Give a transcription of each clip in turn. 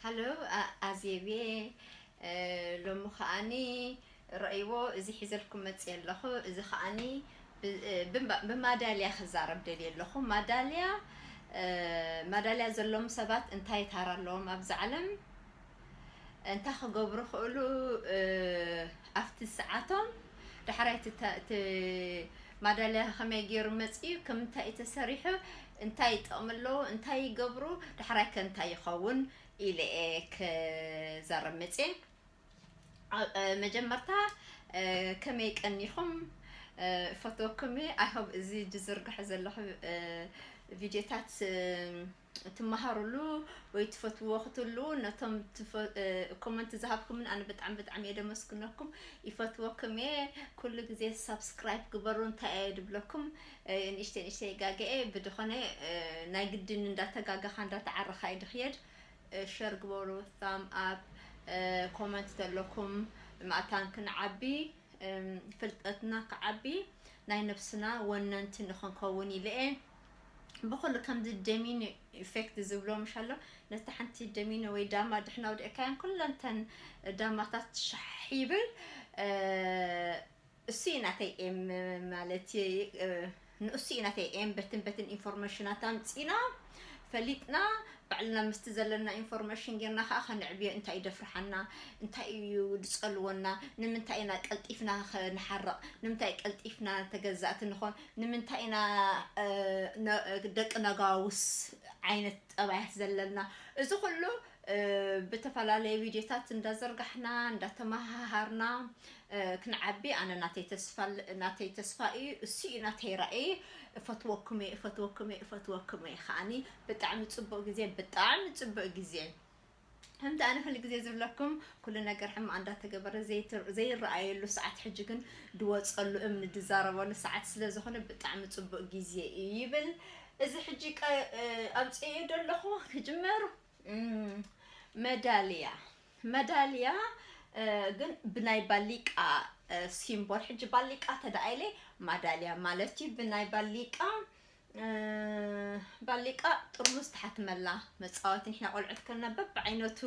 ሃሎ፣ ኣዜብ እየ። ሎሚ ከዓኒ ረእይዎ፣ እዚ ሒዘልኩም መፅእ ኣለኹ። እዚ ከዓኒ ብማዳልያ ክዛረብ ደልየ ኣለኹ። ማዳልያ ማዳልያ ዘለዎም ሰባት እንታይ ታራ ኣለዎም ኣብዚ ዓለም? እንታይ ክገብሩ ክእሉ ኣብቲ ሰዓቶም? ዳሕራይ እቲ ማዳልያ ከመይ ገይሩ መፅኡ? ከምንታይ እዩ ተሰሪሑ? እንታይ ይጠቕሚ ኣለዉ? እንታይ ይገብሩ? ዳሕራይ ከ እንታይ ይኸውን? ኢለ እየ ክዛረብ መፅየ። መጀመርታ ከመይ ቀኒኹም? እፈትወኩም እየ። I hope እዚ ዝዝርግሐ ዘለኹ ቪድዮታት ትመሃሩሉ ወይ ትፈትዎ ክትሉ፣ ነቶም ኮመንት ዝሃብኩምን ኣነ ብጣዕሚ ብጣዕሚ እየ ደመስግነኩም። ይፈትወኩም እየ። ኩሉ ግዜ ሳብስክራይብ ግበሩ እንታይ እየ ድብለኩም? ንእሽተይ ንእሽተይ ይጋገኤ ብድኾነ ናይ ግድን እንዳተጋገኻ እንዳተዓረኻ እዩ ድኽየድ። ሸር ግበሩ፣ ታም ኣፕ፣ ኮመንት ዘለኩም ማእታን ክንዓቢ፣ ፍልጠትና ክዓቢ፣ ናይ ነብስና ወነንቲ ንኽንከውን ኢለ እየ። ብኩሉ ከምዚ ደሚኖ ኢፌክት ዝብሎ ምሽ ኣሎ፣ ነቲ ሓንቲ ደሚኖ ወይ ዳማ ድሕና ውድእካያን ኩለንተን ዳማታት ሻሕ ይብል። እሱ እዩ ናተይ ኤም ማለት ንእሱ እዩ ናተይ ኤም በትን በትን ኢንፎርሜሽናት ኣምፂና ፈሊጥና ባዕልና ምስቲ ዘለና ኢንፎርሜሽን ጌርና ከዓ ከንዕብዮ እንታይ እዩ ደፍርሓና? እንታይ እዩ ዝፀልወና? ንምንታይ ኢና ቀልጢፍና ንሓረቕ? ንምንታይ ቀልጢፍና ተገዛእቲ ንኾን? ንምንታይ ኢና ደቂ ነጋውስ ዓይነት ጠባያት ዘለና? እዚ ኩሉ ብተፈላለየ ቪድዮታት እንዳዘርጋሕና እንዳተመሃሃርና ክንዓቢ ኣነ ናተይ ተስፋ ናተይ ተስፋ እዩ። እሱ እዩ ናተይ ራእይ። እፈትወኩም እየ፣ እፈትወኩም እየ፣ እፈትወኩም እየ። ከዓኒ ብጣዕሚ ፅቡቅ ግዜ፣ ብጣዕሚ ፅቡቅ ግዜ። ከምቲ ኣነ ኩሉ ግዜ ዝብለኩም ኩሉ ነገር ሕማቅ እንዳተገበረ ዘይረኣየሉ ሰዓት ሕጂ ግን ድወፀሉ እምኒ ድዛረበሉ ሰዓት ስለዝኾነ ብጣዕሚ ፅቡቅ ግዜ እዩ ይብል። እዚ ሕጂ ኣምፅኤ ደለኹ ክጅመር መዳልያ መዳልያ ግን ብናይ ባሊቃ ሲምቦል ሕጂ ባሊቃ ተዳኣይለ ማዳልያ ማለት እዩ። ብናይ ባሊቃ ባሊቃ ጥርሙዝ ትሓትመላ መፃወቲ ንሕና ቆልዑት ከለና በብዓይነቱ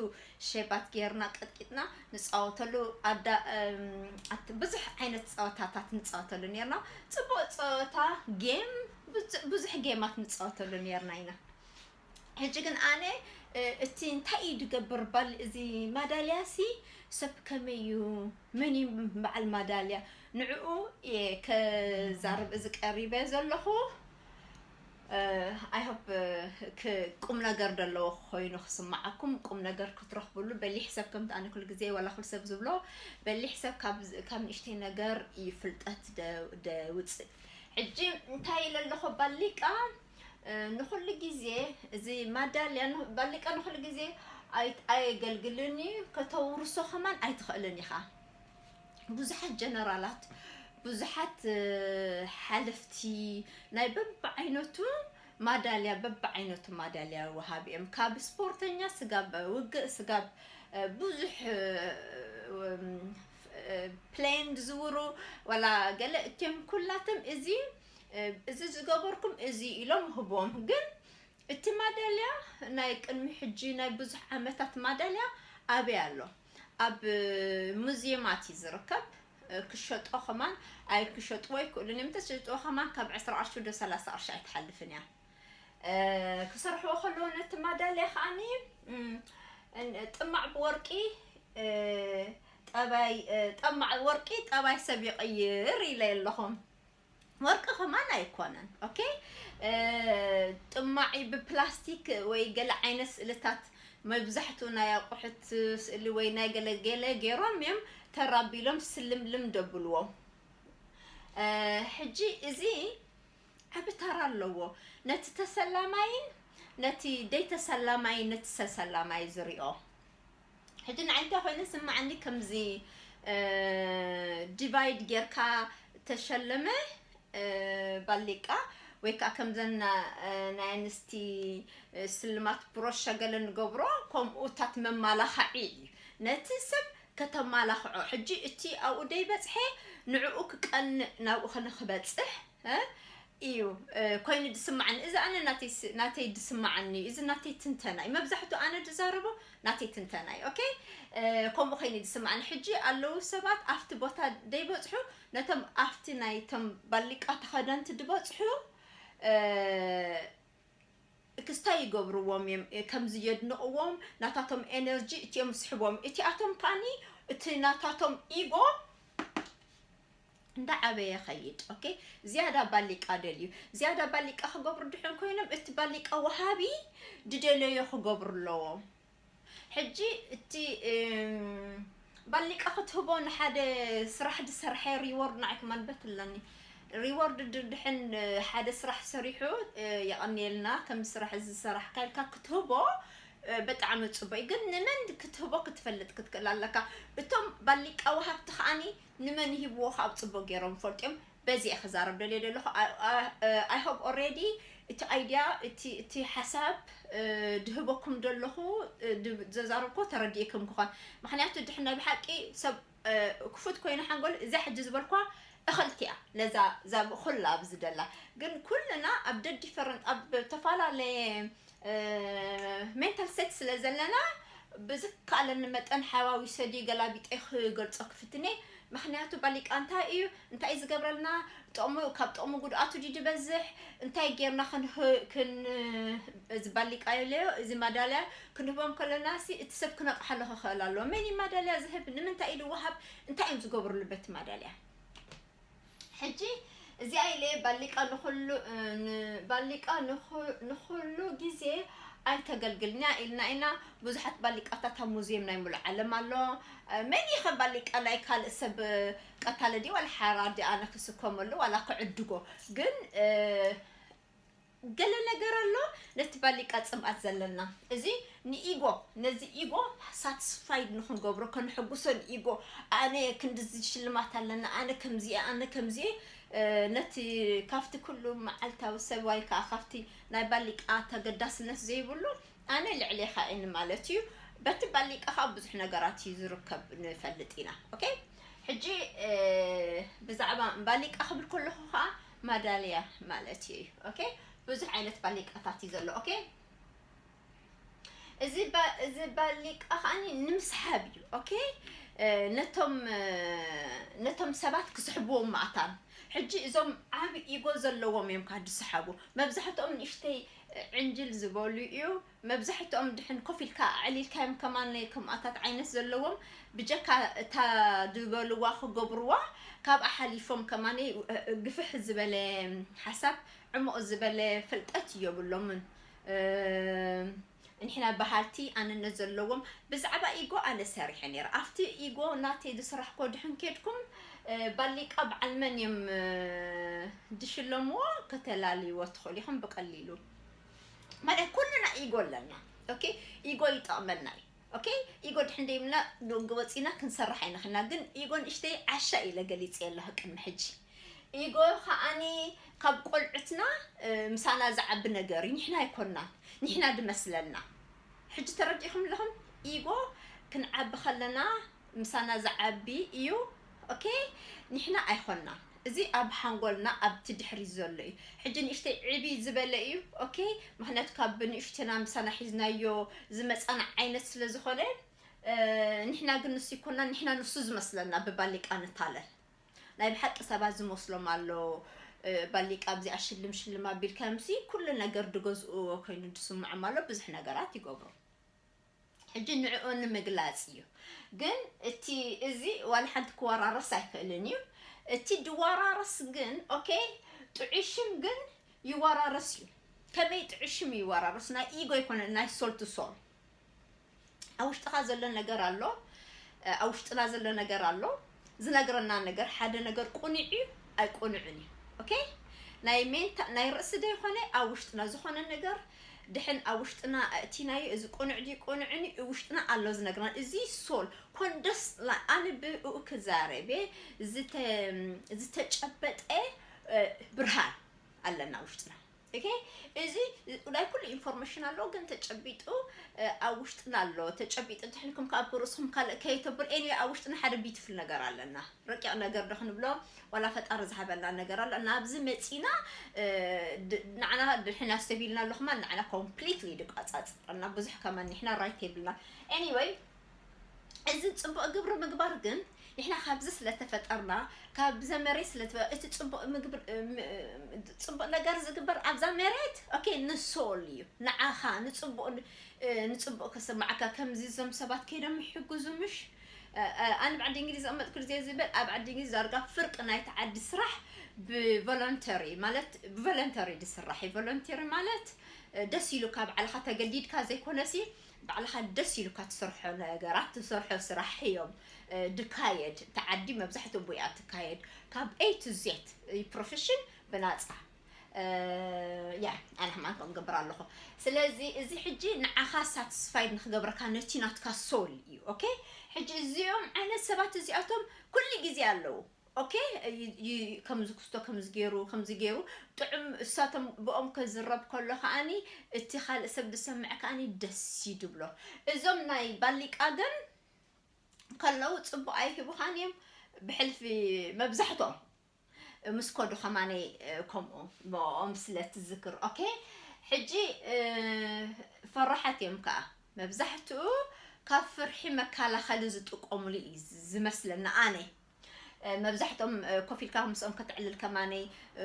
ሼባት ጌርና ቀጥቂጥና ንፃወተሉ። ኣዳ ብዙሕ ዓይነት ፀወታታት ንፃወተሉ ኔርና። ፅቡቅ ፀወታ ጌም ብዙሕ ጌማት ንፃወተሉ ኔርና ኢና። ሕጂ ግን ኣነ እቲ እንታይ እዩ ድገብር ባል እዚ ማዳልያ ሲ ሰብ ከመይ እዩ መን እዩ በዓል ማዳልያ ንዕኡ እየ ከዛርብ እዚ ቀሪበ ዘለኹ። I hope ቁም ነገር ዘለዎ ኮይኑ ክስማዓኩም ቁም ነገር ክትረኽብሉ በሊሕ ሰብ ከምቲ ኣነ ኩሉ ግዜ ዋላ ኩሉ ሰብ ዝብሎ በሊሕ ሰብ ካብ ንእሽተይ ነገር እዩ ፍልጠት ደውፅእ። ሕጂ እንታይ ኢለ ኣለኹ ባሊቃ ንኹሉ ግዜ እዚ ማዳልያ ባሊቃ ንኹሉ ግዜ ኣየገልግልን እዩ። ከተውርሶ ከማን ኣይትኽእልን ኢኻ። ብዙሓት ጀነራላት፣ ብዙሓት ሓለፍቲ ናይ በብዓይነቱ ማዳልያ በብዓይነቱ ማዳልያ ወሃቢ እዮም። ካብ ስፖርተኛ ስጋብ ውግእ ስጋብ ብዙሕ ፕሌን ዝውሩ ዋላ ገለ እትዮም ኩላቶም እዚ እዚ ዝገበርኩም እዚ ኢሎም ህቦም። ግን እቲ ማዳልያ ናይ ቅድሚ ሕጂ ናይ ብዙሕ ዓመታት ማዳልያ ኣበይ ኣሎ? ኣብ ሙዚየማት እዩ ዝርከብ። ክሸጦ ከማን ኣይክሸጥዎ ኣይክእሉን እዮም። እንተሸጥዎ ከማን ካብ ዕስራ ቅርሺ ወደ ሰላሳ ቅርሺ ኣይትሓልፍን እያ። ክሰርሕዎ ከለዎ ነቲ ማዳልያ ከዓኒ ጥማዕ ብወርቂ ጠባይ ጠማዕ ወርቂ ጠባይ ሰብ ይቕይር ኢለ ኣለኹም። ወርቂ ከማን ኣይኮነን። ኦኬ ጥማዒ ብፕላስቲክ ወይ ገለ ዓይነት ስእልታት መብዛሕትኡ ናይ ኣቑሑት ስእሊ ወይ ናይ ገለ ገለ ገይሮም እዮም ተራቢሎም ስልምልም ደብልዎ። ሕጂ እዚ ዓቢ ተራ ኣለዎ ነቲ ተሰላማይን ነቲ ደይተሰላማይን ነቲ ሰሰላማይ ዝሪኦ። ሕጂ ንዓይ እንታይ ኮይኑ ዝስማዓኒ ከምዚ ዲቫይድ ጌርካ ተሸለመ ባሊቃ ወይ ከዓ ከምዘን ናይ ኣንስቲ ስልማት ብሮሻ ገለ ንገብሮ ከምኡታት መማላኸዒ እዩ ነቲ ሰብ ከተማላኽዖ። ሕጂ እቲ ኣብኡ ደይበፅሐ ንዕኡ ክቀንእ ናብኡ ከነ ክበፅሕ እዩ ኮይኑ ድስማዓኒ። እዚ ኣነ ናተይ ድስማዓኒ፣ እዚ ናተይ ትንተና እዩ። መብዛሕቱ ኣነ ድዛረቦ ናተይ ትንተና እዩ። ኦኬ፣ ከምኡ ኮይኑ ድስማዓኒ። ሕጂ ኣለዉ ሰባት ኣብቲ ቦታ ደይበፅሑ፣ ነቶም ኣብቲ ናይቶም ባሊቃ ተኸደንቲ ድበፅሑ ክስታይ ይገብርዎም እዮም፣ ከምዚ የድንቕዎም፣ ናታቶም ኤነርጂ እቲኦም ዝስሕቦም፣ እቲኣቶም ከኣኒ እቲ ናታቶም ኢጎ እንዳዓበየ ኸይድ። ኦኬ፣ ዝያዳ ባሊቃ ደልዩ። ዝያዳ ባሊቃ ክገብሩ ድሕን ኮይኖም እቲ ባሊቃ ወሃቢ ድደለዮ ክገብሩ ኣለዎም። ሕጂ እቲ ባሊቃ ክትህቦ ንሓደ ስራሕ ዝሰርሐ ሪዎርድ ንዓይ ክማንበት ኣለኒ። ሪዎርድ ድድሕን ሓደ ስራሕ ሰሪሑ የቐንየልና፣ ከም ስራሕ እዚ ሰራሕካ ኢልካ ክትህቦ ብጣዕሚ ፅቡቅ እዩ። ግን ንመን ክትህቦ ክትፈልጥ ክትክእል ኣለካ። እቶም ባሊቃ ወሃብቲ ከዓኒ ንመን ይህብዎ ካብ ፅቡቅ ገይሮም ፈልጥዮም። በዚ እየ ክዛረብ ደልየ ዘለኹ። I hope already እቲ ኣይድያ፣ እቲ ሓሳብ ድህበኩም ደለኹ፣ ዘዛረብኮ ተረዲእኩም ክኾን። ምክንያቱ ድሕን ናይ ብሓቂ ሰብ ክፉት ኮይኑ ሓንጎል እዚኣ ሕጂ ዝበልኳ እኽልቲ እያ። ለዛ ዛብ ኩላ ኣብዚ ደላ ግን ኩልና ኣብ ደዲፈረን ኣብ ተፈላለየ ሜንታል ሴት ስለ ዘለና ብዝከኣለኒ መጠን ሓዋዊሰ ድዩ ገላቢጠ ክገልጾ ክፍትኔ። ምክንያቱ ባሊቃ እንታይ እዩ፣ እንታይ እዩ ዝገብረልና፣ ጥቕሙ ካብ ጥቕሙ ጉድኣቱ ድዩ ዝበዝሕ፣ እንታይ ጌርና ክንህ- ክን እዚ ባሊቃ የለዮ እዚ ማዳልያ ክንህቦም ከለና ሲ እቲ ሰብ ክነቕሓሉ ክኽእል ኣለዎ። መን እዩ ማዳልያ ዝህብ፣ ንምንታይ እዩ ዝወሃብ፣ እንታይ እዮም ዝገብርሉ በቲ ማዳልያ? ሕጂ እዚኣ ኢለ ባሊቃ ንኹሉ ባሊቃ ንኹሉ ግዜ ኣይተገልግልና ኢልና ኢና። ብዙሓት ባሊቃታት ኣብ ሙዚየም ናይ ሙሉእ ዓለም ኣሎ። መን ኢኸ ባሊቃ ናይ ካልእ ሰብ ቀታለ ድዩ ዋላ ሓራ ድዩ ኣነ ክስከመሉ ዋላ ክዕድጎ? ግን ገለ ነገር ኣሎ ነቲ ባሊቃ ጽምኣት ዘለና። እዚ ንኢጎ፣ ነዚ ኢጎ ሳትስፋይድ ንኽንገብሮ፣ ከንሕጉሶ ንኢጎ፣ ኣነ ክንድዚ ሽልማት ኣለና፣ ኣነ ከምዚ እየ፣ ኣነ ከምዚ እየ፣ ነቲ ካብቲ ኩሉ መዓልታዊ ሰብ ወይ ከኣ ካብቲ ናይ ባሊቃ ተገዳስነት ዘይብሉ ኣነ ልዕሌኻ እየ ንማለት እዩ። በቲ ባሊቃ ከኣ ብዙሕ ነገራት እዩ ዝርከብ ንፈልጥ ኢና። ኦኬ፣ ሕጂ ብዛዕባ ባሊቃ ክብል ከለኹ ከኣ ማዳልያ ማለት እዩ። ኦኬ፣ ብዙሕ ዓይነት ባሊቃታት እዩ ዘሎ። ኦኬ፣ እዚ እዚ ባሊቃ ከዓኒ ንምስሓብ እዩ። ኦኬ፣ ነቶም ነቶም ሰባት ክስሕብዎም ማእታን። ሕጂ እዞም ዓቢ ኢጎ ዘለዎም እዮም ካብ ዝስሓቡ። መብዛሕትኦም ንእሽተይ ዕንጅል ዝበሉ እዩ። መብዛሕትኦም ድሕን ኮፍ ኢልካ ኣዕሊልካዮም ከማን ከምኣታት ዓይነት ዘለዎም ብጀካ እታ ዝበልዋ ክገብርዋ ካብኣ ሓሊፎም ከማን ግፍሕ ዝበለ ሓሳብ ዕሙቕ ዝበለ ፍልጠት የብሎምን። ንሕና በሃልቲ ኣነነት ዘለዎም ብዛዕባ ኢጎ ኣነ ሰሪሐ ነይረ። ኣብቲ ኢጎ ናተይ ዝስራሕኮ ድሕን ኬድኩም ባሊቃ በዓል መን እዮም ድሽለምዎ ከተላልይዎ ትኽእሉ ኢኹም ብቀሊሉ። ማለት ኩልና ኢጎ ኣለና። ኦኬ፣ ኢጎ ይጠቕመና እዩ። ኦኬ፣ ኢጎ ድሕን ደይብልና ንግወፂና ክንሰርሕ ኣይንኽልና። ግን ኢጎ ንእሽተይ ዓሻ ኢለ ገሊፅ ኣለኹ ቅድሚ ሕጂ። ኢጎ ከዓኒ ካብ ቆልዑትና ምሳና ዝዓቢ ነገር እዩ። ንሕና ኣይኮናን፣ ንሕና ድመስለና። ሕጂ ተረዲእኹም ኣለኹም? ኢጎ ክንዓቢ ከለና ምሳና ዝዓቢ እዩ። ኦኬ፣ ንሕና ኣይኮናን። እዚ ኣብ ሓንጎልና ኣብቲ ድሕሪት ዘሎ እዩ። ሕጂ ንእሽተይ ዕብይ ዝበለ እዩ። ኦኬ፣ ምክንያቱ ካብ ንእሽትና ምሳና ሒዝናዮ ዝመፃና ዓይነት ስለ ዝኾነ ንሕና ግን ንሱ ይኮና፣ ንሕና ንሱ ዝመስለና ብባሊቃ ንታለል። ናይ ብሓቂ ሰባት ዝመስሎም ኣሎ። ባሊቃ ኣብዚኣ ሽልም ሽልም ኣቢልካዮምሲ ኩሉ ነገር ድገዝእዎ ኮይኑ ድስምዖም ኣሎ። ብዙሕ ነገራት ይገብሩ። ሕጂ ንዕኡ ንምግላጽ እዩ። ግን እቲ እዚ ዋላ ሓንቲ ክወራረስ ኣይክእልን እዩ። እቲ ድወራረስ ግን ኦኬ፣ ጥዑይ ሽም ግን ይወራረስ እዩ። ከመይ ጥዑይ ሽም ይወራረስ? ናይ ኢጎ ኣይኮነ፣ ናይ ሶል ቱ ሶል። ኣብ ውሽጥኻ ዘሎ ነገር ኣሎ፣ ኣብ ውሽጥና ዘሎ ነገር ኣሎ። ዝነግረና ነገር ሓደ ነገር ቁኑዕ እዩ ኣይቁኑዕን እዩ። ኦኬ፣ ናይ ሜንታ ናይ ርእሲ ዶ ይኮነ ኣብ ውሽጥና ዝኾነ ነገር ድሕን ኣብ ውሽጥና ኣእቲናዮ፣ እዚ ቁኑዕ ድዩ ቁኑዕን እዩ ውሽጥና ኣሎ ዝነግረና። እዚ ሶል ኮንደስ ኣነ ብኡ ክዛረብ እየ። ዝተጨበጠ ብርሃን ኣለና ውሽጥና። okay? እዚ ናይ ኩሉ ኢንፎርሜሽን ኣሎ፣ ግን ተጨቢጡ ኣብ ውሽጥና ኣሎ። ተጨቢጡ ድሕንኩም ካብ ርእስኩም ካልእ ከይተብር። Anyway፣ ኣብ ውሽጥና ሓደ ቢዩቲፉል ነገር ኣለና፣ ረቂቕ ነገር ዶ ክንብሎ፣ ዋላ ፈጣሪ ዝሃበና ነገር ኣሎ። ናብዚ መፂና ንዓና ድሕና ሰብ ኢልና ኣሎ፣ ከማን ንዓና ኮምፕሊትሊ ድቋፃፅረና። ብዙሕ ከማን ንሕና ራይት የብልና። Anyway፣ እዚ ፅቡቕ ግብሪ ምግባር ግን ንሕና ካብዚ ስለተፈጠርና፣ ካብዚ መሬት ስለተፈ-፣ እቲ ፅቡቕ ምግብር-፣ ም-፣ ፅቡቕ ነገር ዝግበር ኣብዛ መሬት፣ okay፣ ንሶል እዩ። ንዓኻ፣ ንፅቡቕ፣ ን-፣ እ፣ ንፅቡቕ ክስማዓካ። ከምዚ እዞም ሰባት ከይዶም ይሕግዙ፣ ምሽ? እ፣ እ፣ ኣነ ኣብ ዓዲ እንግሊዝ ዝቐመጥኩ ግዜ ዝብል፣ ኣብ ዓዲ እንግሊዝ ዳርጋ ፍርቂ ናይቲ ዓዲ ስራሕ ብቮለንተሪ፣ ማለት ብቮለንተሪ ዝስራሕ እዩ። ቮለንተሪ ማለት፣ እ፣ ደስ ኢሉካ ባዕልኻ ተገዲድካ ዘይኮነሲ፣ ባዕልኻ ደስ ኢሉካ ትሰርሖ ነገራት፣ ትሰርሖ ስራሕ እዮም፣ እ፣ ድካየድ። እቲ ዓዲ መብዛሕትኡ ብኡ እያ ትካየድ። ካብ A to Z እዩ ፕሮፌሽን ብናጻ። እ፣ ያ፣ ኣነ ከማን ከምኡ ገብር ኣለኹ። ስለዚ እዚ ሕጂ ንዓኻ ሳቲስፋይድ ንክገብረካ ነቲ ናትካ ሶል እዩ። ኦኬ? ሕጂ እዚኦም ዓይነት ሰባት እዚኣቶም ኩሉ ግዜ ኣለዉ። ኦኬ? ይ-፣ ይ-፣ ከምዚ ክስቶ፣ ከምዚ ገይሩ፣ ከምዚ ገይሩ፣ ጥዑም እሳቶም ብኦም ክዝረብ ከሎ ከኣኒ፣ እቲ ካልእ ሰብ ዝሰምዕ ከኣኒ ደስ እዩ ድብሎ። እዞም ናይ ባሊቃ ግን ከለዉ ጽቡቕ ኣይህቡኻን እዮም። ብሕልፊ መብዛሕትኦም ምስ ከዱ ከማነይ፣ እ፣ ከምኡ ብኦም ስለ ትዝክር። ኦኬ? ሕጂ፣ እ፣ ፈራሓት እዮም ከኣ። መብዛሕትኡ ካብ ፍርሒ መከላኸሊ ዝጥቀሙሉ እዩ ዝ-፣ ዝመስለኒ ኣነ። እ፣ መብዛሕትኦም፣ እ፣ ኮፍ ኢልካ ምስኦም ከተዕልል ከማነይ፣ እ፣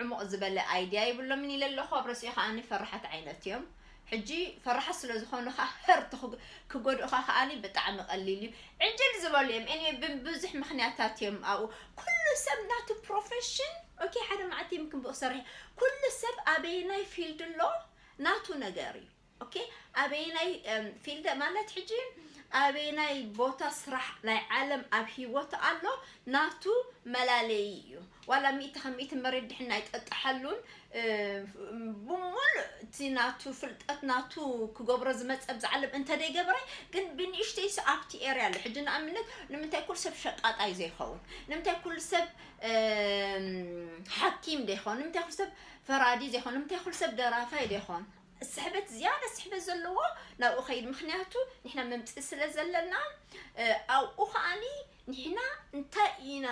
ዕሙቕ ዝበለ ኣይድያ ይብሎምን ኢለ ኣለኹ። ኣብ ርእሲኡ ከኣ ፈራሓት ዓይነት እዮም። ሕጂ ፈራሓት ስለ ዝኾኑ ከኣ ህርት ክግ-፣ ክጎድኡኻ ከኣ ብጣዕሚ ቀሊል እዩ። ዕንጅል ዝበሉ እዮም። Anyway፣ ብ-፣ ብዙሕ ምኽንያታት እዮም ኣብኡ። ኩሉ ሰብ ናቱ ፕሮፌሽን፣ ኦኬ፣ ሓደ መዓልቲ ይምክን ብኡ ክሰርሕ። ኩሉ ሰብ ኣበየናይ ፊልድ ኣሎ፣ ናቱ ነገር እዩ። ኦኬ፣ ኣበየናይ፣ እም፣ ፊልድ ማለት ሕጂ ኣበየናይ ቦታ ስራሕ ናይ ዓለም ኣብ ህይወቱ ኣሎ፣ ናቱ መላለዪ እዩ። ዋላ ሚእቲ ካብ ሚእቲ መሬት ድሕን ኣይጠጥሓሉን፣ እ፣ ብሙሉእ እቲ ናቱ ፍልጠት ናቱ ክገብሮ ዝመጸ ኣብዚ ዓለም እንተደይገብረ፣ ግን ብንእሽተይ ስ-፣ ኣብቲ ኤርያ ኣሎ። ሕጂ ንኣብነት ንምንታይ ኩሉ ሰብ ሸቃጣይ ዘይኸውን? ንምንታይ ኩሉ ሰብ፣ እም፣ ሓኪም ዘይኸውን? ንምንታይ ኩሉ ሰብ ፈራዲ ዘይኸውን? ንምንታይ ኩሉ ሰብ ደራፋይ ዘይኸውን? ስሕበት፣ ዝያዳ ስሕበት ዘለዎ ናብኡ ኸይድ። ምኽንያቱ ንሕና መምጽኢ ስለ ዘለና፣ እ፣ ኣብኡ ኸኣኒ ንሕና እንታይ ኢና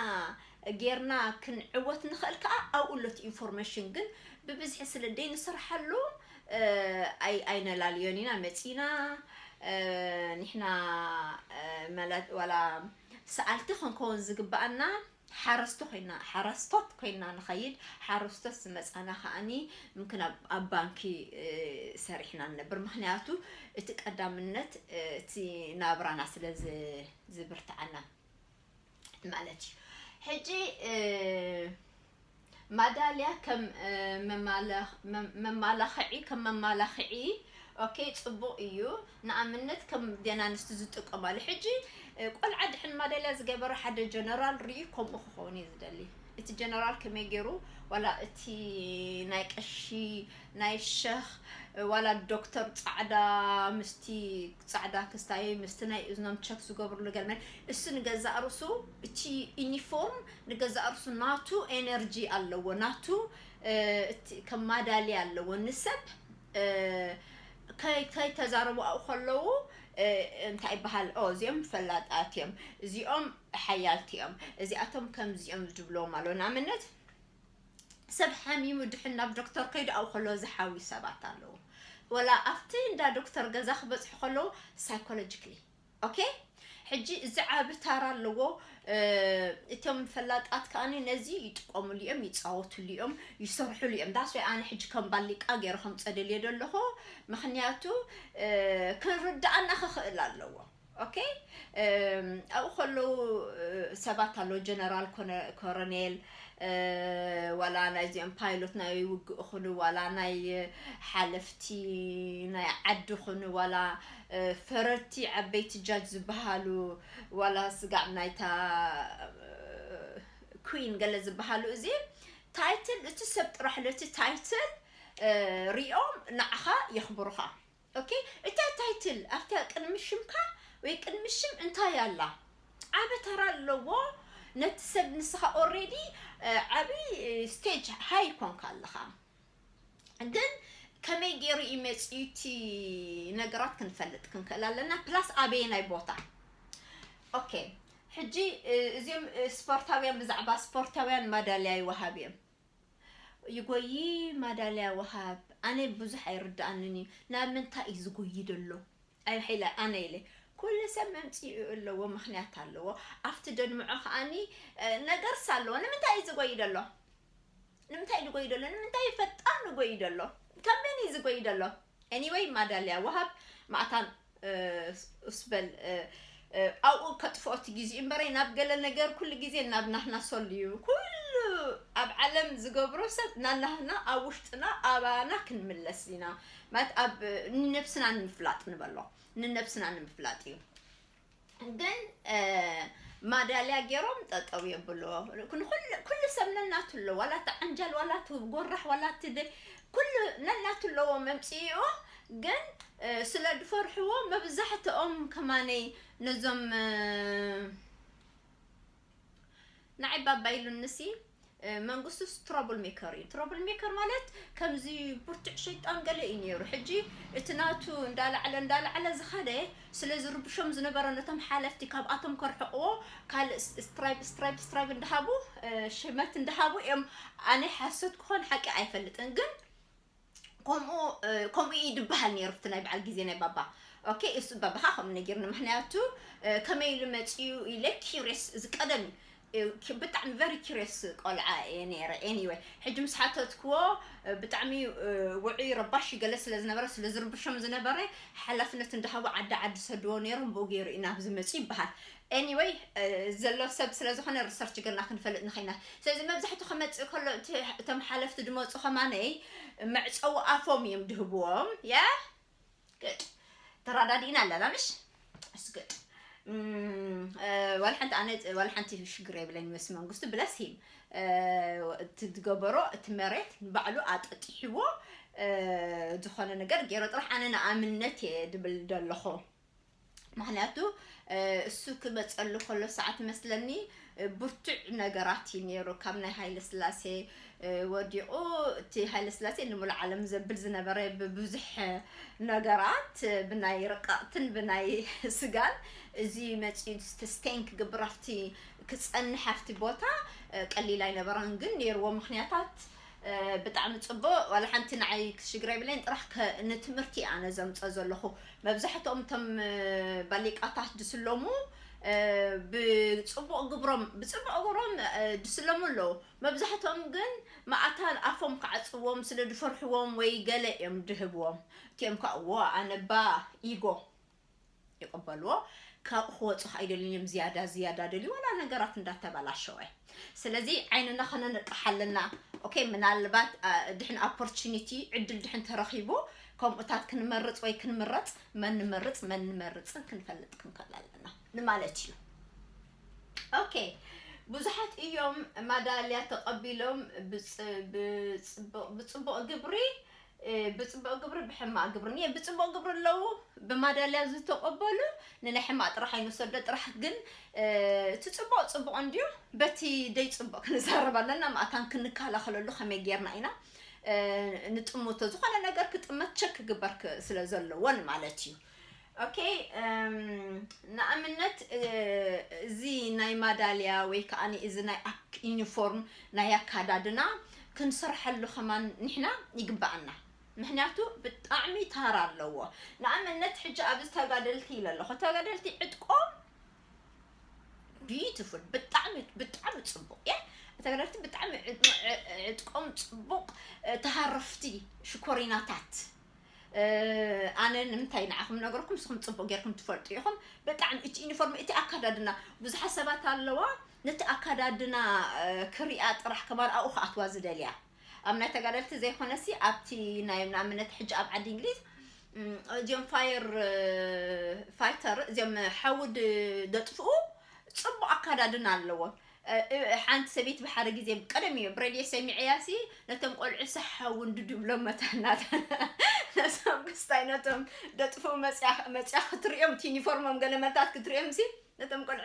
ጌርና ክንዕወት ንኽእል ከኣ ኣብኡ ኣሎ እቲ ኢንፎርሜሽን። ግን ብብዝሒ ስለ ደይንሰርሓሉ፣ እ፣ ኣይ-፣ ኣይነላልዮን ኢና መጺና። እ፣ ንሕና፣ እ፣ መላ-፣ ዋላ ሰኣልቲ ክንከውን ዝግብኣና ሓረስቶ ኮይና፣ ሓረስቶት ኮይና ንኸይድ። ሓረስቶት ዝመጻና ከኣኒ ምምክን ኣብ፣ ኣብ ባንኪ፣ እ፣ ሰሪሕና ንነብር። ምኽንያቱ እቲ ቀዳምነት፣ እ፣ እቲ ናብራና ስለ ዝ-፣ ዝብርትዓና ማለት እዩ። ሕጂ፣ እ፣ ማዳልያ ከም፣ እ፣ መማላኽ-፣ መ-፣ መማላኽዒ፣ ከም መማላኽዒ፣ ኦኬ፣ ጽቡቕ እዩ። ንኣብነት ከም ደን ኣንስቲ ዝጥቀማሉ። ሕጂ፣ እ፣ ቆልዓ ድሕን ማዳልያ ዝገበረ ሓደ ጀነራል ርኢ ከምኡ ክኸውን እዩ ዝደሊ። እቲ ጀነራል ከመይ ገይሩ፣ ዋላ እቲ ናይ ቀሺ፣ ናይ ሸኽ፣ ዋላ ዶክተር ጻዕዳ ምስቲ ጻዕዳ ክስታይ ምስቲ ናይ እዝኖም ቸክ ዝገብርሉ ገርመን፣ እሱ ንገዛእ ርእሱ እቲ ዩኒፎርም ንገዛእ ርእሱ ናቱ ኤነርጂ ኣለዎ፣ ናቱ፣ እ፣ እቲ ከም ማዳልያ ኣለዎ። ንሰብ፣ እ፣ ከይ-፣ ከይተዛረቡ ኣብኡ ከለዉ፣ እ፣ እንታይ ይበሃል? ኦ፣ እዚኦም ፈላጣት እዮም፣ እዚኦም ሓያልቲ እዮም፣ እዚኣቶም ከምዚኦም ዝብሎም ኣሎ። ንኣብነት፣ ሰብ ሓሚሙ ድሕን ናብ ዶክተር ከይዱ ኣብኡ ከለዉ ዝሓውዩ ሰባት ኣለዉ። ወላ ኣብቲ እንዳ ዶክተር ገዛ ክበጽሑ ከለዉ ሳይኮሎጂካሊ። ኦኬ? ሕጂ እዚ ዓቢ ታራ ኣለዎ። እ፣ እቶም ፈላጣት ከኣኒ ነዚ ይጥቀሙሉ እዮም፣ ይጻወቱሉ እዮም፣ ይሰርሑሉ እዮም። ዳስ ወይ ኣነ ሕጂ ከም ባሊቃ ገይረ ከምጸ ደልየ ዘለኹ። ምኽንያቱ፣ እ፣ ክንርድኣና ክኽእል ኣለዎ። ኦኬ? እም፣ ኣብኡ ከለዉ፣ እ፣ ሰባት ኣለዉ፣ ጀነራል፣ ኮነ-፣ ኮረኔል፣ እ፣ ዋላ ናይዚኦም ፓይሎት ናይ ውግእ ኹኑ፣ ዋላ ናይ ሓለፍቲ ናይ ዓዲ ኹኑ፣ ዋላ፣ እ፣ ፈረድቲ ዓበይቲ ጃጅ ዝበሃሉ፣ ዋላ ስጋዕ ናይታ፣ እ፣ ኩዊን ገለ ዝበሃሉ፣ እዚ ታይትል፣ እቲ ሰብ ጥራሕ ነቲ ታይትል፣ እ፣ ሪኦም ንዓኻ የኽብሩኻ። ኦኬ፣ እታ ታይትል ኣብታ ቅድሚ ሽምካ ወይ ቅድሚ ሽም እንታይ ኣላ? ዓቢ ተራ ኣለዎ። ነቲ ሰብ ንስኻ ኦልሬዲ፣ እ፣ ዓቢ፣ እ፣ ስቴጅ ሃይ ኮንካ ኣለኻ። ግን ከመይ ገይሩ እዩ መፂኡ እቲ ነገራት ክንፈልጥ ክንክእል ኣለና። ፕላስ ኣበየናይ ቦታ? ኦኬ፣ ሕጂ እዚኦም ስፖርታውያን፣ ብዛዕባ ስፖርታውያን ማዳልያ ይወሃብ እዮም። ይጎይ ማዳልያ ወሃብ ኣነ ብዙሕ ኣይርድኣንን እዩ። ናብ ምንታይ እዩ ዝጎይ ደሎ? ኣይ ሓይላ ኣነ ኢለ ኩሉ ሰብ መምፅኡ ኣለዎ፣ ምክንያት ኣለዎ። ኣብቲ ደድምዖ ከዓኒ ነገርስ ኣለዎ። ንምንታይ እዩ ዝጎይ ደሎ? ንምንታይ እዩ ዝጎይ ደሎ? ንምንታይ ፈጣን ዝጎይ ደሎ? ካብ መን እዩ ዝጎይ ደሎ? Anyway ማዳልያ ወሃብ ማእታን እስበል ኣብኡ ከጥፍኦ እቲ ግዜ እምበረይ ናብ ገለ ነገር ኩሉ ግዜ ናብ ናህና ሰሉ እዩ። ኩሉ ኣብ ዓለም ዝገብሮ ሰብ ናናህና ኣብ ውሽጥና ኣባና ክንምለስ ኢና። ማለት ኣብ ንነብስና ንምፍላጥ ንበሎ፣ ንነብስና ንምፍላጥ እዩ። ግን ማዳልያ ገይሮም ጠጠው የብሎ። ኩሉ ሰብ ነናቱ ኣሎ። ዋላ እቲ ዓንጃል፣ ዋላ እቲ ጎራሕ፣ ዋላ እቲ ኩሉ ነናቱ ኣለዎ መምፅኢኡ። ግን ስለ ዝፈርሕዎ መብዛሕትኦም ከማነይ ነዞም ንዓይ ባባ ኢሉንሲ መንግስቱስ ትራብል ሜከር እዩ። ትራብል ሜከር ማለት ከምዚ ብርቱዕ ሸይጣን ገለ እዩ ነይሩ። ሕጂ እቲ ናቱ እንዳላዕለ እንዳላዕለ ዝኸደ ስለ ዝርብሾም ዝነበረ ነቶም ሓለፍቲ ካብኣቶም ከርሕቕዎ ካልእ ስትራይብ ስትራይብ ስትራይብ እንዳሃቡ ሽመት እንዳሃቡ እዮም። ኣነ ሓሶት ክኾን ሓቂ ኣይፈልጥን ግን ከምኡ ከምኡ እዩ ዝበሃል ነይሩ። እቲ ናይ በዓል ግዜ ናይ ባባ ኦኬ እሱ ባባኻ ከምኡ ነጊርኒ። ምክንያቱ ከመይ ኢሉ መፅኡ ኢለ ኪሪስ እዚ ቀደም ብጣዕሚ ቨሪ ኪሪስ ቆልዓ እየ ነይረ። Anyway ሕጂ ምስ ሓተትክዎ ብጣዕሚ ውዑይ ረባሽ ገለ ስለ ዝነበረ ስለ ዝርብሾም ዝነበረ ሓላፍነት እንዳሃቡ ዓዲ ዓዲ ሰድዎ ነይሮም። ብኡ ገይሩ እዩ ናብዚ መፅኡ ይበሃል። Anyway ዘሎ ሰብ ስለ ዝኾነ ሪሰርች ገርና ክንፈልጥ ንኸይና። ስለዚ መብዛሕቱ ክመፅእ ከሎ እቶም ሓለፍቲ ድመፁ ከማነይ መዕፀዊ ኣፎም እዮም ድህብዎም። ያ ግድ ተራዳዲእና ኣለና ምሽ እስ ግድ ዋላ ሓንቲ ኣነ ዋላ ሓንቲ ሽግር የብለኝ ምስ መንግስቱ ብለስ ሂም እቲ ዝገበሮ እቲ መሬት ንባዕሉ ኣጠጢሕዎ ዝኾነ ነገር ገይሮ ጥራሕ ኣነ ንኣምነት እየ ድብል ደለኹ። ምክንያቱ እሱ ክመፀሉ ከሎ ሰዓት መስለኒ ብርቱዕ ነገራት እዩ ነይሩ። ካብ ናይ ሃይለ ስላሴ ወዲቑ እቲ ሃይለ ስላሴ ንሙሉእ ዓለም ዘብል ዝነበረ ብብዙሕ ነገራት ብናይ ርቃቕትን ብናይ ስጋን እዚ መፂኡ ስቴን ክግብር ኣብቲ ክፀንሕ ኣብቲ ቦታ ቀሊል ኣይነበረን። ግን ነይርዎ ምክንያታት ብጣዕሚ ፅቡቅ። ዋላ ሓንቲ ንዓይ ክሽግር ኣይብለይን። ጥራሕ ንትምህርቲ ኣነ ዘምፀ ዘለኹ መብዛሕትኦም እቶም ባሊቃታት ድስለሙ ብፅቡቅ ግብሮም ብፅቡቅ ግብሮም ድስለሙ ኣለዉ። መብዛሕትኦም ግን ማእታን ኣፎም ክዓፅዎም ስለ ድፈርሕዎም ወይ ገለ እዮም ድህብዎም። እቲኦም ከዓ ዎ ኣነባ ኢጎ ይቕበልዎ። ካብኡ ክወፁ ኣይደልዮም ዝያዳ ዝያዳ ደልዩ ዋላ ነገራት እንዳተባላሸወ። ስለዚ ዓይንና ከነንቅሕ ኣለና። ኦኬ ምናልባት ድሕን ኦፖርቹኒቲ ዕድል ድሕን ተረኺቡ ከምኡታት ክንመርፅ ወይ ክንምረፅ መን ንመርፅ መን ንመርፅን ክንፈልጥ ክንክእል ኣለና ንማለት እዩ። ኦኬ ብዙሓት እዮም ማዳልያ ተቐቢሎም ብፅቡቕ ግብሪ ብፅቡቕ ግብሪ ብሕማቕ ግብሪ ኒ ብፅቡቕ ግብሪ ኣለዉ ብማዳልያ ዝተቐበሉ ንናይ ሕማቕ ጥራሕ ኣይንወሰዶ ጥራሕ ግን እቲ ፅቡቕ ፅቡቕ እንድዩ። በቲ ደይ ፅቡቕ ክንዛረብ ኣለና ማእታን ክንከላኸለሉ ከመይ ጌርና ኢና ንጥምቶ ዝኾነ ነገር ክጥመት ቸክ ክግበር ስለ ዘለዎን ማለት እዩ። ኦኬ ንኣብነት እዚ ናይ ማዳልያ ወይ ከዓ እዚ ናይ ዩኒፎርም ናይ ኣካዳድና ክንሰርሐሉ ከማን ንሕና ይግባኣና። ምክንያቱ ብጣዕሚ ታራ ኣለዎ። ንኣብነት ሕጂ ኣብዚ ተጋደልቲ ኢለ ኣለኹ። ተጋደልቲ ዕጥቆም ቢዩቲፉል ብጣዕሚ ብጣዕሚ ፅቡቅ እየ። ተጋደልቲ ብጣዕሚ ዕጥቆም ፅቡቅ ተሃረፍቲ ሽኮሪናታት ኣነ ንምንታይ ንዓኹም ነገርኩም ንስኹም ፅቡቅ ጌርኩም ትፈልጡ ኢኹም። ብጣዕሚ እቲ ዩኒፎርም እቲ ኣካዳድና ብዙሓት ሰባት ኣለዋ ነቲ ኣካዳድና ክሪኣ ጥራሕ ከማን ኣብኡ ክኣትዋ ዝደልያ ኣብ ናይ ተጋደልቲ ዘይኮነሲ ኣብቲ ናይ ንኣብነት ሕጂ ኣብ ዓዲ እንግሊዝ እዚኦም ፋየር ፋይተር እዚኦም ሓዊ ደጥፍኡ ፅቡቅ ኣካዳድና ኣለዎም። ሓንቲ ሰበይቲ ብሓደ ግዜ ቀደም እዩ ብሬድዮ ሰሚዐያ ሲ ነቶም ቆልዑ ሰሓውን ድድብሎም መታናት ነቶም ክስታይ ነቶም ደጥፍኡ መፅያ ክትሪኦም እቲ ዩኒፎርሞም ገለ መታት ክትሪኦም ሲ ነቶም ቆልዑ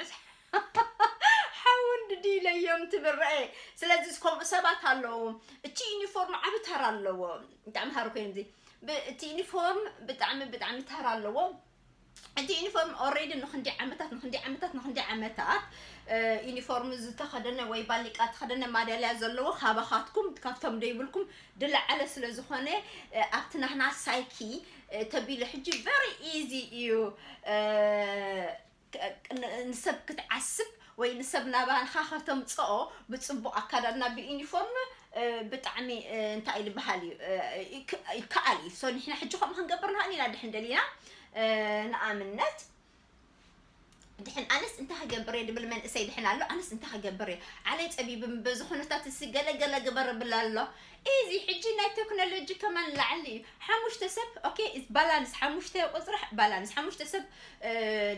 ሓውን ድለዮም ትብል ረኤ። ስለዚ ከምኡ ሰባት ኣለዉ። እቲ ዩኒፎርም ዓቢ ተራ ኣለዎ። ብጣዕሚ ሃሩ ኮይኑ እዚ ብ-፣ እቲ ዩኒፎርም ብጣዕሚ፣ ብጣዕሚ ተራ ኣለዎ። እቲ ዩኒፎርም ኦሬዲ ንክንዲ ዓመታት፣ ንክንዲ ዓመታት፣ ንክንዲ ዓመታት፣ እ፣ ዩኒፎርም ዝተኸደነ ወይ ባሊቃ ተኸደነ ማዳልያ ዘለዎ ካባኻትኩም፣ ካብቶም ደይብልኩም ድለዓለ ስለ ዝኾነ፣ እ፣ ኣብቲ ናህና ሳይኪ፣ እ፣ ተቢሉ ሕጂ ቨሪ ኢዚ እዩ። እ፣ ክ-፣ ክ-፣ ን-፣ ንሰብ ክትዓስብ ወይ ንሰብ ናባኻ ከተምጽኦ ብጽቡቕ ኣካዳድና ብዩኒፎርም፣ እ፣ ብጣዕሚ፣ እ፣ እንታይ ዝበሃል እዩ፣ እ፣ ይክ-፣ ይከኣል እዩ። ሶ ንሕና ሕጂ ከምኡ ክንገብር ንኽእል ኢና ድሕን ደሊና፣ እ፣ ንኣብነት ድሕን ኣነስ እንታይ ክገብር እየ ድብል መንእሰይ ድሕን ኣሎ። ኣነስ እንታይ ክገብር እየ፣ ዓለይ ጸቢብም በዚ ኩነታት እሲ ገለ ገለ ግበር ብል ኣሎ። እዚ ሕጂ ናይ ቴክኖሎጂ ከማን ላዕሊ እዩ። ሓሙሽተ ሰብ፣ ኦኬ፣ ባላንስ ሓሙሽተ ቁጽሪ፣ ባላንስ ሓሙሽተ ሰብ፣ እ፣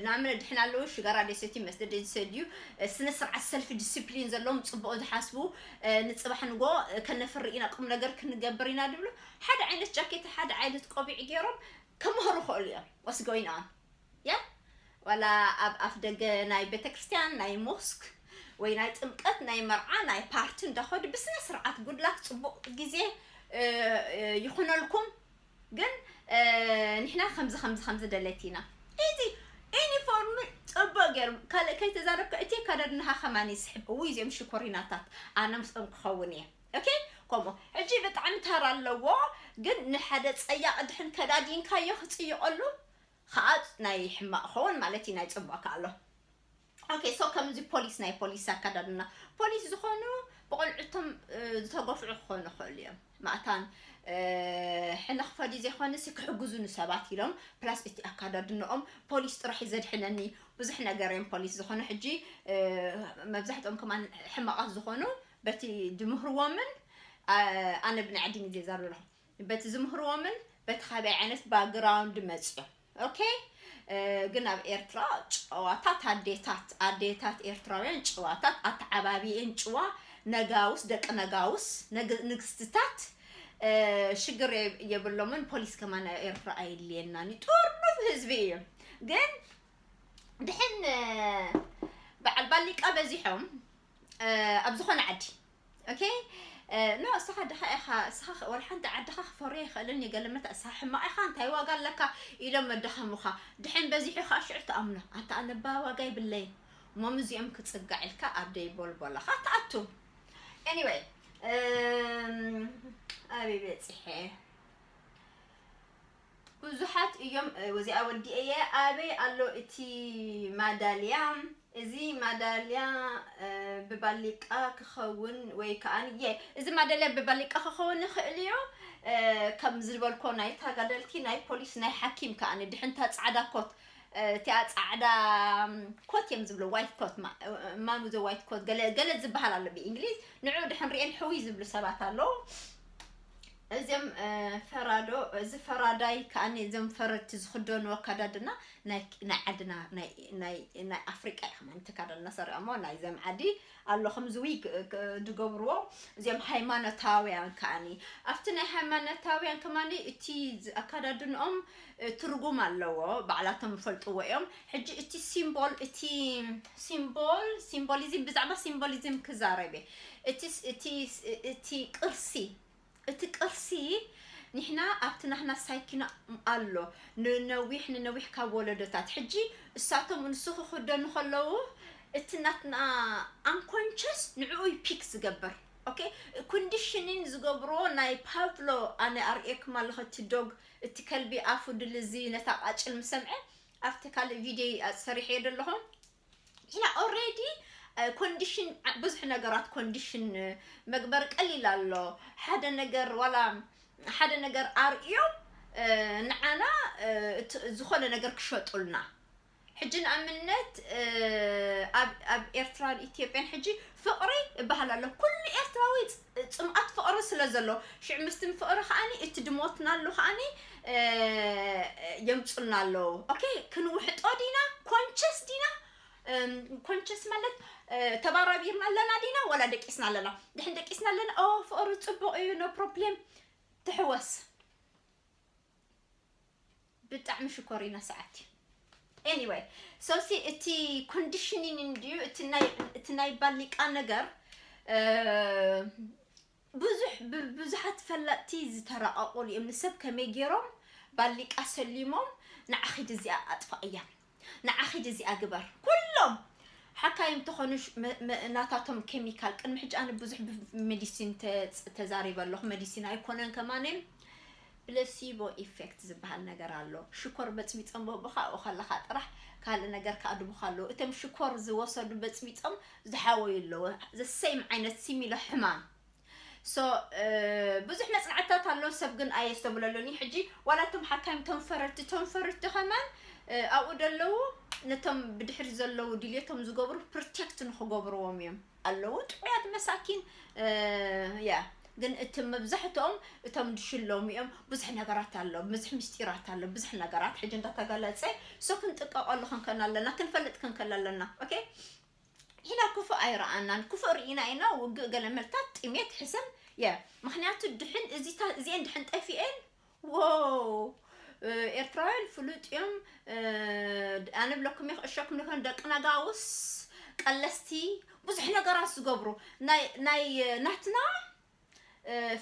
ንኣብነት ድሕን ኣለዉ ሽጋራ ደይ ሰትዩ መስተ ደይ ዝሰድዩ፣ እ፣ ስነ ስርዓት ሰልፊ ዲስፕሊን ዘለዎም ጽቡቕ ዝሓስቡ፣ እ፣ ንጽባሕ ንጎ፣ እ፣ ከነፍሪ ኢና፣ ቁም ነገር ክንገብር ኢና ድብሉ ሓደ ዓይነት ጃኬት፣ ሓደ ዓይነት ቆቢዕ ገይሮም ከምህሩ ይኽእሉ እዮም። What's going on? ያ ዋላ ኣብ ኣፍ ደገ ናይ ቤተክርስትያን፣ ናይ ሞስክ ወይ ናይ ጥምቀት፣ ናይ መርዓ፣ ናይ ፓርቲ እንዳኸዱ ብስነ ስርዓት ጉድላክ ጽቡቕ ግዜ፣ እ፣ እ፣ ይኹነልኩም። ግን፣ እ፣ ንሕና ከምዚ፣ ከምዚ፣ ከምዚ ደለቲ ኢና። እዚ ዩኒፎርም ጽቡቕ ገይሩ ካልእ ከይተዛረብካ እቲ ኣካዳድናኻ ከማን ይስሕብ። እውይ፣ እዚኦም ሽኮሪናታት፣ ኣነ ምስኦም ክኸውን እየ። ኦኬ፣ ከምኡ። ሕጂ ብጣዕሚ ተራ ኣለዎ፣ ግን ንሓደ ጸያቒ ድሕን ከዳዲንካዮ ክጽይቐሉ ከዓ ናይ ሕማቕ ክኸውን ማለት እዩ፣ ናይ ጽቡቕ ከኣ ኣሎ። ኦኬ፣ ሶ ከምዚ ፖሊስ፣ ናይ ፖሊስ ኣካዳድና፣ ፖሊስ ዝኾኑ ብቆልዑቶም፣ እ፣ ዝተገፍዑ ክኾኑ ይኽእሉ እዮም። ማእታን፣ እ፣ ሕነ ክፈድዩ ዘይኮነሲ ክሕግዙ ንሰባት ኢሎም፣ ፕላስ እቲ ኣካዳድንኦም ፖሊስ ጥራሕ እዩ ዘድሕነኒ፣ ብዙሕ ነገር እዮም ፖሊስ ዝኾኑ። ሕጂ፣ እ፣ መብዛሕትኦም ከማን ሕማቓት ዝኾኑ በቲ ድምህርዎምን፣ አ-፣ ኣነ ብናይ ዓዲ ሚዜ ዛር ኣለኹ። በቲ ዝምህርዎምን በቲ ካበይ ዓይነት ባክግራውንድ መጽዮም። ኦኬ፣ እ፣ ግን ኣብ ኤርትራ ጨዋታት ኣዴታት፣ ኣዴታት ኤርትራውያን ጨዋታት፣ ኣተዓባቢኤን ጭዋ፣ ነጋውስ፣ ደቂ ነጋውስ፣ ነግ-፣ ንግስትታት፣ እ፣ ሽግር የ-፣ የብሎምን። ፖሊስ ከማን ኣብ ኤርትራ ኣየድልየናን እዩ። ጥርኑፍ ህዝቢ እዩ። ግን ድሕን፣ እ፣ በዓል ባሊቃ በዚሖም፣ እ፣ ኣብ ዝኾነ ዓዲ፣ ኦኬ፣ እ፣ ኖ፣ እስኻ ድኻ ኢኻ፣ እስኻ ኸ-፣ ወላ ሓንቲ ዓድኻ ክፈርዮ ኣይኽእልን እዩ። ገለ መታ እስኻ ሕማቕ ኢኻ፣ እንታይ ዋጋ ኣለካ ኢሎም መዳኸሙኻ። ድሕን በዚሑ ኸኣ ሽዑ ትኣምኖ። ኣንታ ኣነ ባ ዋጋ ይብለይ። እሞ ምስዚኦም ክጽጋዕ ኢልካ ኣብ ደይ ቦልቦላኻ ትኣቱ። ኤኒወይ፣ እም፣ ኣበይ በጺሐ? ብዙሓት እዮም፣ እ፣ ወዚኣ ወዲኤየ። ኣበይ ኣሎ እቲ ማዳልያ? እዚ ማዳልያ፣ እ፣ ብባሊቃ ክኸውን ወይ ከኣ፣ የ፣ እዚ ማዳልያ ብባሊቃ ክኸውን ይኽእል እዩ። እ፣ ከም ዝበልኮ ናይ ተጋደልቲ፣ ናይ ፖሊስ፣ ናይ ሓኪም ከኣ፣ ድሕንታ ጻዕዳ ኮት፣ እ፣ እቲኣ ጻዕዳ፣ ም፣ ኮት እዮም ዝብሉ፣ ዋይት ኮት፣ ማ-፣ ማኑ ዘ ዋይት ኮት፣ ገለ፣ ገለ ዝበሃል ኣሎ ብእንግሊዝ። ንዑ ድሕን ሪኤን ሕውይ ዝብሉ ሰባት ኣለዉ። እዚኦም፣ እ፣ ፈራዶ፣ እዚ ፈራዳይ ከኣ እዞም ፈረድቲ ዝኽደኑ ኣከዳድና ናይ፣ ናይ ዓድና፣ ናይ፣ ናይ፣ ናይ ኣፍሪቃ እዩ ከማን ተካደልና ሰሪዖሞ፣ ናይ ዘም ዓዲ ኣሎ ከምዚ ዊግ፣ እ፣ ክ-፣ ዝገብርዎ። እዚኦም ሃይማኖታውያን ከኣኒ፣ ኣብቲ ናይ ሃይማኖታውያን ከማኒ እቲ ዝ-፣ ኣከዳድንኦም፣ እ፣ ትርጉም ኣለዎ፣ ባዕላቶም ይፈልጥዎ እዮም። ሕጂ እቲ ሲምቦል፣ እቲ ሲምቦል፣ ሲምቦሊዝም፣ ብዛዕባ ሲምቦሊዝም ክዛረብ እየ። እቲ ስ-፣ እቲ ስ-፣ እቲ ቅርሲ፣ እቲ ቅርሲ ንሕና ኣብቲ ናህና ሳይኪና ኣሎ፣ ንነዊሕ፣ ንነዊሕ ካብ ወለዶታት። ሕጂ እሳቶም ንሱ ክኽደኑ ከለዉ፣ እቲ ናትና ኣንኮንሸስ ንዕኡ እዩ ፒክ ዝገብር። ኦኬ፣ ኮንዲሽኒን ዝገብርዎ ናይ ፓቭሎ፣ ኣነ ኣርእየኩም ኣለኹ፣ እቲ ዶግ፣ እቲ ከልቢ ኣፉ ድልዚ ነታ ቃጭል ምስ ሰምዐ፣ ኣብቲ ካልእ ቪድዮ ሰሪሐዮ ዘለኹ። ኢና ኦሬዲ፣ እ፣ ኮንዲሽን፣ ዓ-፣ ብዙሕ ነገራት ኮንዲሽን፣ እ፣ መግበር ቀሊል ኣሎ። ሓደ ነገር፣ ዋላ ሓደ ነገር ኣርእዮም፣ እ፣ ንዓና፣ እ፣ እት-፣ ዝኾነ ነገር ክሸጡልና። ሕጂ ንኣብነት፣ እ፣ ኣብ፣ ኣብ ኤርትራን ኢትዮጵያን ሕጂ ፍቕሪ እበሃል ኣሎ። ኩሉ ኤርትራዊ ጽ-፣ ጽምኣት ፍቕሪ ስለ ዘሎ፣ ሽዕ ምስቲ ፍቕሪ ከኣኒ እቲ ድሞትናሉ ከኣኒ፣ እ፣ የምጹልና ኣለዉ። ኦኬ፣ ክንውሕጦ ዲና? ኮንቸስ ዲና? እም፣ ኮንቸስ ማለት፣ እ፣ ተባራቢርና ኣለና ዲና ወላ ደቂስና ኣለና? ድሕን ደቂስና ኣለና፣ ኦ፣ ፍቕሪ ጽቡቕ እዩ፣ ኖ ፕሮብሌም፣ ትሕወስ። ብጣዕሚ ሽኮሪና ሰዓት እዩ። Anyway, so ሲ እቲ ኮንዲሽኒን እንድዩ እቲ ናይ እቲ ናይ ባሊቃ ነገር ብዙሕ ብዙሓት ፈለጥቲ ዝተራቐቑሉ እዮም። ንሰብ ከመይ ገይሮም ባሊቃ ሰሊሞም ንዓኺድ እዚኣ ኣጥፋእያ፣ ንዓኺድ እዚኣ ግበር፣ ኩሎም ሓካይም ተኾኑ ናታቶም ኬሚካል። ቅድሚ ሕጂ ኣነ ብዙሕ ብሜዲሲን ተዛሪበ ኣለኹ። ሜዲሲን ኣይኮነን ከማነ፣ placebo effect ዝበሃል ነገር ኣሎ። ሽኮር በፅቢፆም በብኻ ኣብኡ ከለኻ ጥራሕ ካልእ ነገር ከኣድቡኻ ኣለዉ። እቶም ሽኮር ዝወሰዱ በፅቢፆም ዝሓወዩ ኣለዉ። ዘሰይም ዓይነት ሲሚሎ ሕማም። So ብዙሕ መፅናዕትታት ኣሎ፣ ሰብ ግን ኣየስተብለሉን እዩ። ሕጂ ዋላ እቶም ሓካይም ቶም ፈረድቲ ቶም ፈረድቲ ከማን ኣብኡ ደለዉ ነቶም ብድሕሪ ዘለዉ ድልየቶም ዝገብሩ ፕሮቴክት ንክገብርዎም እዮም ኣለዉ ጥዑያት መሳኪን። ያ ግን እቲ መብዛሕትኦም እቶም ድሽሎም እዮም። ብዙሕ ነገራት ኣሎ፣ ብዙሕ ምስጢራት ኣሎ፣ ብዙሕ ነገራት ሕጂ እንዳተገለፀ so ክንጥቀቐሉ ክንከን ኣለና፣ ክንፈልጥ ክንከል ኣለና። ኦኬ ኢና ክፉእ ኣይረኣናን። ክፉእ ርኢና ኢና ውግእ ገለመልታት ጥሜት ሕሰም የ ምክንያቱ ድሕን እዚኤን ድሕን ጠፊኤን ዎ ኤርትራውያን ፍሉጥ እዮም። ኣነ ብለኩም እየ ክእሸኩም ንኮን ደቂ ነጋውስ ቀለስቲ ብዙሕ ነገራት ዝገብሩ ናይ ናትና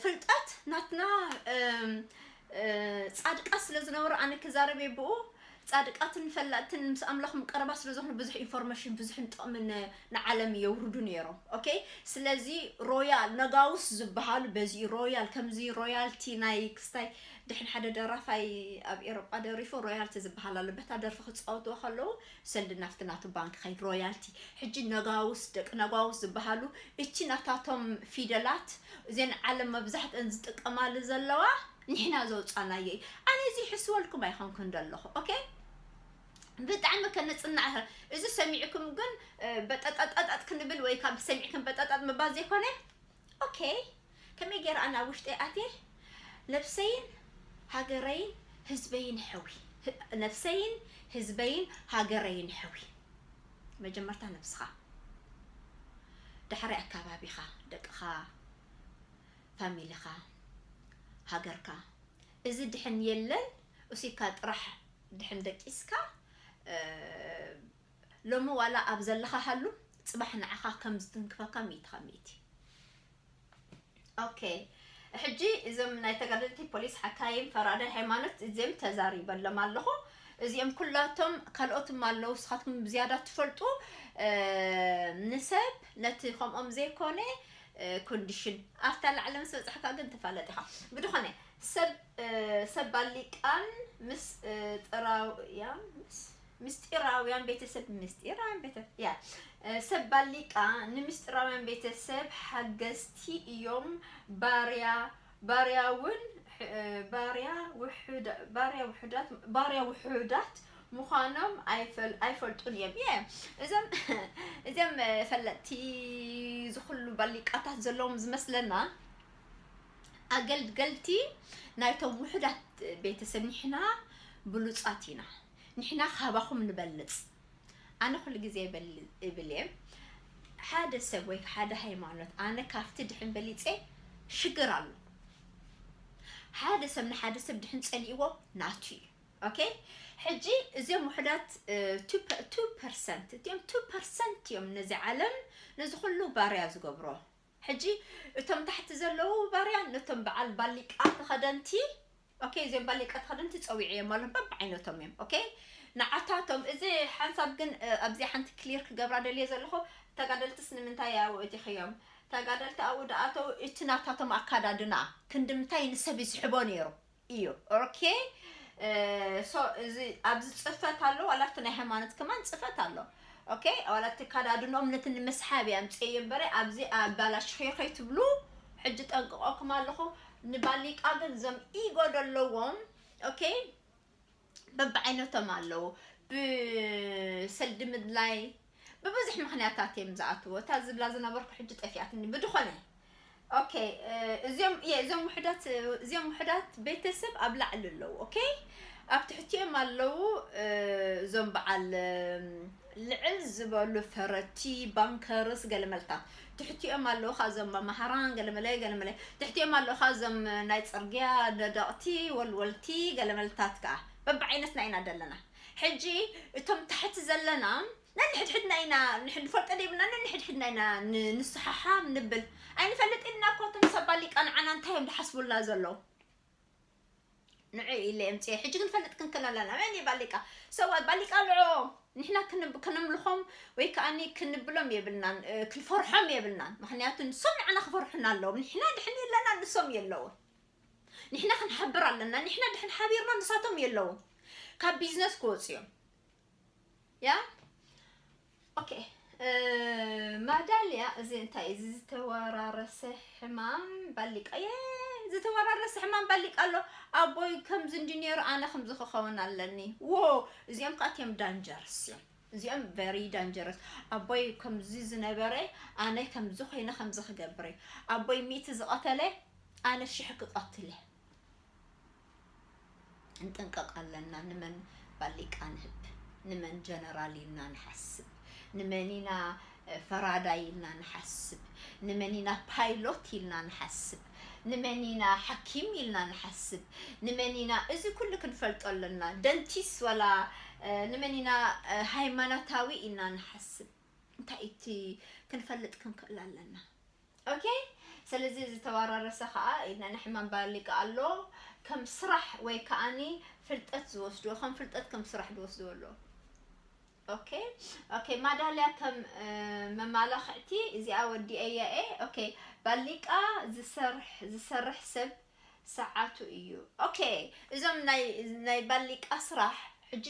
ፍልጠት ናትና ፃድቃት ስለ ዝነበሩ ኣነ ክዛረብ ብኡ ፃድቃትን ፈላጥትን ምስ ኣምላኽ ምቀረባ ስለ ዝኾኑ ብዙሕ ኢንፎርሜሽን ብዙሕ ንጥቕምን ንዓለም የውርዱ ነይሮም። ኦኬ ስለዚ ሮያል ነጋውስ ዝበሃሉ በዚ ሮያል ከምዚ ሮያልቲ ናይ ክስታይ ድሕን ሓደ ደራፋይ ኣብ ኤሮጳ ደሪፉ ሮያልቲ ዝበሃል ኣሎ። በታ ደርፊ ክፃወትዎ ከለዉ ሰልዲ ናፍቲ ናቱ ባንክ ኸይድ ሮያልቲ። ሕጂ ነጋውስ ደቂ ነጋውስ ዝበሃሉ እቺ ናታቶም ፊደላት እዘን ዓለም መብዛሕትአን ዝጥቀማሉ ዘለዋ ንሕና ዘውፃናዮ እዩ። ኣነ እዚ ሕስወልኩም ኣይኮንኩን ዘለኹ። ኦኬ ብጣዕሚ ከነፅናዕ እዚ ሰሚዕኩም ግን በጠጠጠጠጥ ክንብል ወይ ካብ ሰሚዕኩም በጠጠጥ ምባል ዘይኮነ ኦኬ ከመይ ገይረ ኣነ ኣብ ውሽጠይ ኣትየ ነብሰይን ሃገረይን ህዝበይን ሕዊ ነብሰይን ህዝበይን ሃገረይን ሕዊ መጀመርታ ነብስኻ ድሕሪ ኣካባቢኻ ደቅኻ ፋሚሊኻ ሃገርካ እዚ ድሕን የለን እሲካ ጥራሕ ድሕን ደቂስካ ሎሚ ዋላ ኣብ ዘለኻ ሃሉ ፅባሕ ንዓኻ ከም ዝትንክፈካ ሚእቲ ካብ ሚእቲ። ኦኬ ሕጂ እዞም ናይ ተጋደልቲ ፖሊስ ሓካይም ፈራዳይ ሃይማኖት እዚኦም ተዛሪበሎም ኣለኹ። እዚኦም ኩላቶም ካልኦትም ኣለዉ ስኻትኩም ብዝያዳ ትፈልጡ ንሰብ ነቲ ከምኦም ዘይኮነ ኮንዲሽን ኣብታ ላዕሊ ምስ በፅሕካ ግን ትፋለጥ ኢኻ። ብድኾነ ሰብ ሰብ ባሊቃን ምስ ጥራውያን ምስጢራውያን ቤተሰብ ምስጢራውያን ቤተ ያ ሰብ ባሊቃ ንምስጢራውያን ቤተሰብ ሓገዝቲ እዮም። ባርያ ባርያ እውን ባርያ ውሑዳ ባርያ ውሑዳት ባርያ ውሑዳት ምዃኖም ኣይፈልጡን እዮም። የ እዞም እዚም ፈለጥቲ ዝኩሉ ባሊቃታት ዘለዎም ዝመስለና ኣገልገልቲ ናይቶም ውሑዳት ቤተሰብ ንሕና ብሉጻት ኢና፣ ንሕና ካባኹም ንበልጽ። ኣነ ኩሉ ግዜ ይብል እብል እየ ሓደ ሰብ ወይ ሓደ ሃይማኖት ኣነ ካብቲ ድሕን በሊጸ ሽግር ኣሎ። ሓደ ሰብ ንሓደ ሰብ ድሕን ጸሊእዎ ናቱ እዩ። ኦኬ ሕጂ እዚኦም ውሕዳት two percent እቲኦም two percent እዮም ነዚ ዓለም ነዚ ኩሉ ባርያ ዝገብሮ። ሕጂ እቶም ታሕቲ ዘለዉ ባርያ ነቶም በዓል ባሊቃ ተኸደንቲ ኦኬ እዚኦም ባሊቃ ተኸደንቲ ጸዊዐ እዮም ኣለኹ በብዓይነቶም እዮም። ኦኬ ንዓታቶም እዚ ሓንሳብ ግን ኣብዚ ሓንቲ ክሊር ክገብራ ደልየ ዘለኹ ተጋደልትስ ንምንታይ ኣብኡ እቲኽዮም ተጋደልቲ ኣብኡ ደኣተው እቲ ናታቶም ኣካዳድና ክንዲ ምንታይ ንሰብ ይስሕቦ ነይሩ እዩ። ኦኬ ሶ እዚ ኣብዚ ጽፈት ኣሎ ዋላ እቲ ናይ ሃይማኖት ከማን ጽፈት ኣሎ። ኦኬ ዋላ እቲ ኣካዳድንኦም ነቲ ንምስሓብ እየ ኣምፅኤዮ እምበረ ኣብዚ ኣባላሽኽዮ ከይትብሉ ሕጂ ጠንቅቐኩም ኣለኹ። ንባሊቃ ግን ዘም ኢጎ ደለዎም ኦኬ በብዓይነቶም ኣለዉ። ብሰልዲ ምድላይ ብብዙሕ ምኽንያታት እዮም ዝኣትዎ። እታ ዝብላ ዝነበርኩ ሕጂ ጠፊኣትኒ። ብድኾነ ኦኬ እዚኦም እየ እዚኦም ውሕዳት እዚኦም ውሕዳት ቤተሰብ ኣብ ላዕሊ ኣለዉ። ኦኬ ኣብ ትሕቲኦም ኣለዉ እዞም በዓል ልዕል ዝበሉ ፈረቲ ባንከርስ ገለመልታት ትሕቲኦም ኣለዉ ከ እዞም መማሃራን ገለመለ ገለመለ ትሕቲኦም ኣለዉ ከ እዞም ናይ ፅርግያ ነደቕቲ ወልወልቲ ገለመልታት ከዓ በብዓይነትና ኢና ዘለና። ሕጂ እቶም ታሕቲ ዘለና ነንሕድሕድና ኢና ንፈልጦ ዘይብልና፣ ነንሕድሕድና ኢና ንስሓሓብ ንብል። ኣይንፈልጥ ኢልና እኮ። እቶም ሰብ ባሊቃ ንዓና እንታይ እዮም ዝሓስቡላ ዘለዉ? ንዑ ኢለ እምፅእ። ሕጂ ክንፈልጥ ክንክእል ኣለና። መን እዩ ባሊቃ? ሰባት ባሊቃ ልዑ ንሕና ከነምልኾም ወይ ከዓኒ ክንብሎም የብልናን፣ ክንፈርሖም የብልናን። ምክንያቱ ንሶም ንዓና ክፈርሑና ኣለዎም። ንሕና ድሕን የለና፣ ንሶም የለውን። ንሕና ክንሓብር ኣለና። ንሕና ድሕን ሓቢርና ንሳቶም የለውን። ካብ ቢዝነስ ክወፁ እዮም። ያ ኦኬ። ማዳልያ እዚ እንታይ እዚ ዝተወራረሰ ሕማም ባሊቃ የ ዝተወራረሰ ሕማም ባሊቃ ኣሎ። ኣቦይ ከምዚ እንዲ ነይሩ ኣነ ከምዚ ክኸውን ኣለኒ። ዎ እዚኦም ከዓ እትዮም ዳንጀርስ እዮም። እዚኦም ቨሪ ዳንጀረስ። ኣቦይ ከምዚ ዝነበረ ኣነ ከምዚ ኮይነ ከምዚ ክገብረ። ኣቦይ ሚእቲ ዝቐተለ ኣነ ሽሕ ክቐትለ። እንጥንቀቕ ኣለና። ንመን ባሊቃ ንህብ? ንመን ጀነራል ኢልና ንሓስብ? ንመን ኢና ፈራዳይ ኢልና ንሓስብ? ንመን ኢና ፓይሎት ኢልና ንሓስብ? ንመን ኢና ሓኪም ኢልና ንሓስብ? ንመን ኢና እዚ ኩሉ ክንፈልጦ ኣለና። ደንቲስ ዋላ ንመን ኢና ሃይማኖታዊ ኢልና ንሓስብ? እንታይ እቲ ክንፈልጥ ክንክእል ኣለና። ኦኬ። ስለዚ ዝተወራረሰ ከዓ ናይ ሕማም ባሊቃ ኣሎ። ከም ስራሕ ወይ ከዓኒ ፍልጠት ዝወስድዎ ከም ፍልጠት ከም ስራሕ ዝወስድዎ ኣሎ። ኦኬ። ኦኬ። ማዳልያ ከም መማላክዕቲ እዚኣ ወዲኤያ እየ። ኦኬ። ባሊቃ ዝሰርሕ ዝሰርሕ ሰብ ሰዓቱ እዩ። ኦኬ። እዞም ናይ ናይ ባሊቃ ስራሕ ሕጂ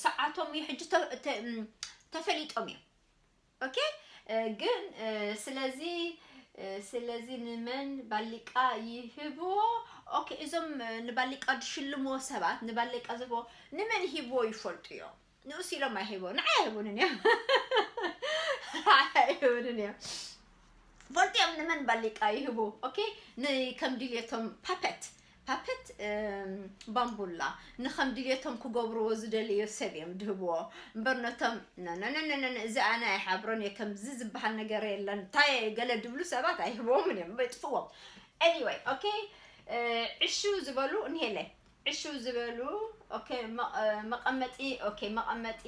ሰዓቶም እዩ ሕጂ ተፈሊጦም እዮም። ኦኬ። ግን ስለዚ ስለዚ ንመን ባሊቃ ይህብዎ? ኦኬ። እዞም ንባሊቃ ዝሽልምዎ ሰባት ንባሊቃ ዝህብዎ ንመን ይህብዎ ይፈልጡ እዮም። ንኡስ ኢሎም ኣይህብዎ ንዓይ ኣይህቡንን እዮም። ኣይህቡንን እዮም። ፈልጡ እዮም ንመን ባሊቃ ይህቡ። ኦኬ። ንከም ድልየቶም ፓፐት ፓፐት ባምቡላ ንኸም ድልየቶም ክገብርዎ ዝደልዮ ሰብ እዮም ድህብዎ እምበር ነቶም ነነነነነ እዚ ኣነ ኣይሓብሮን እየ ከምዚ ዝበሃል ነገር የለን እንታይ ገለ ድብሉ ሰባት ኣይህብዎምን እዮም የጥፍዎም። Anyway ኦኬ። ዕሹ ዝበሉ እንሄለ ዕሹ ዝበሉ ኦኬ። መቐመጢ ኦኬ መቐመጢ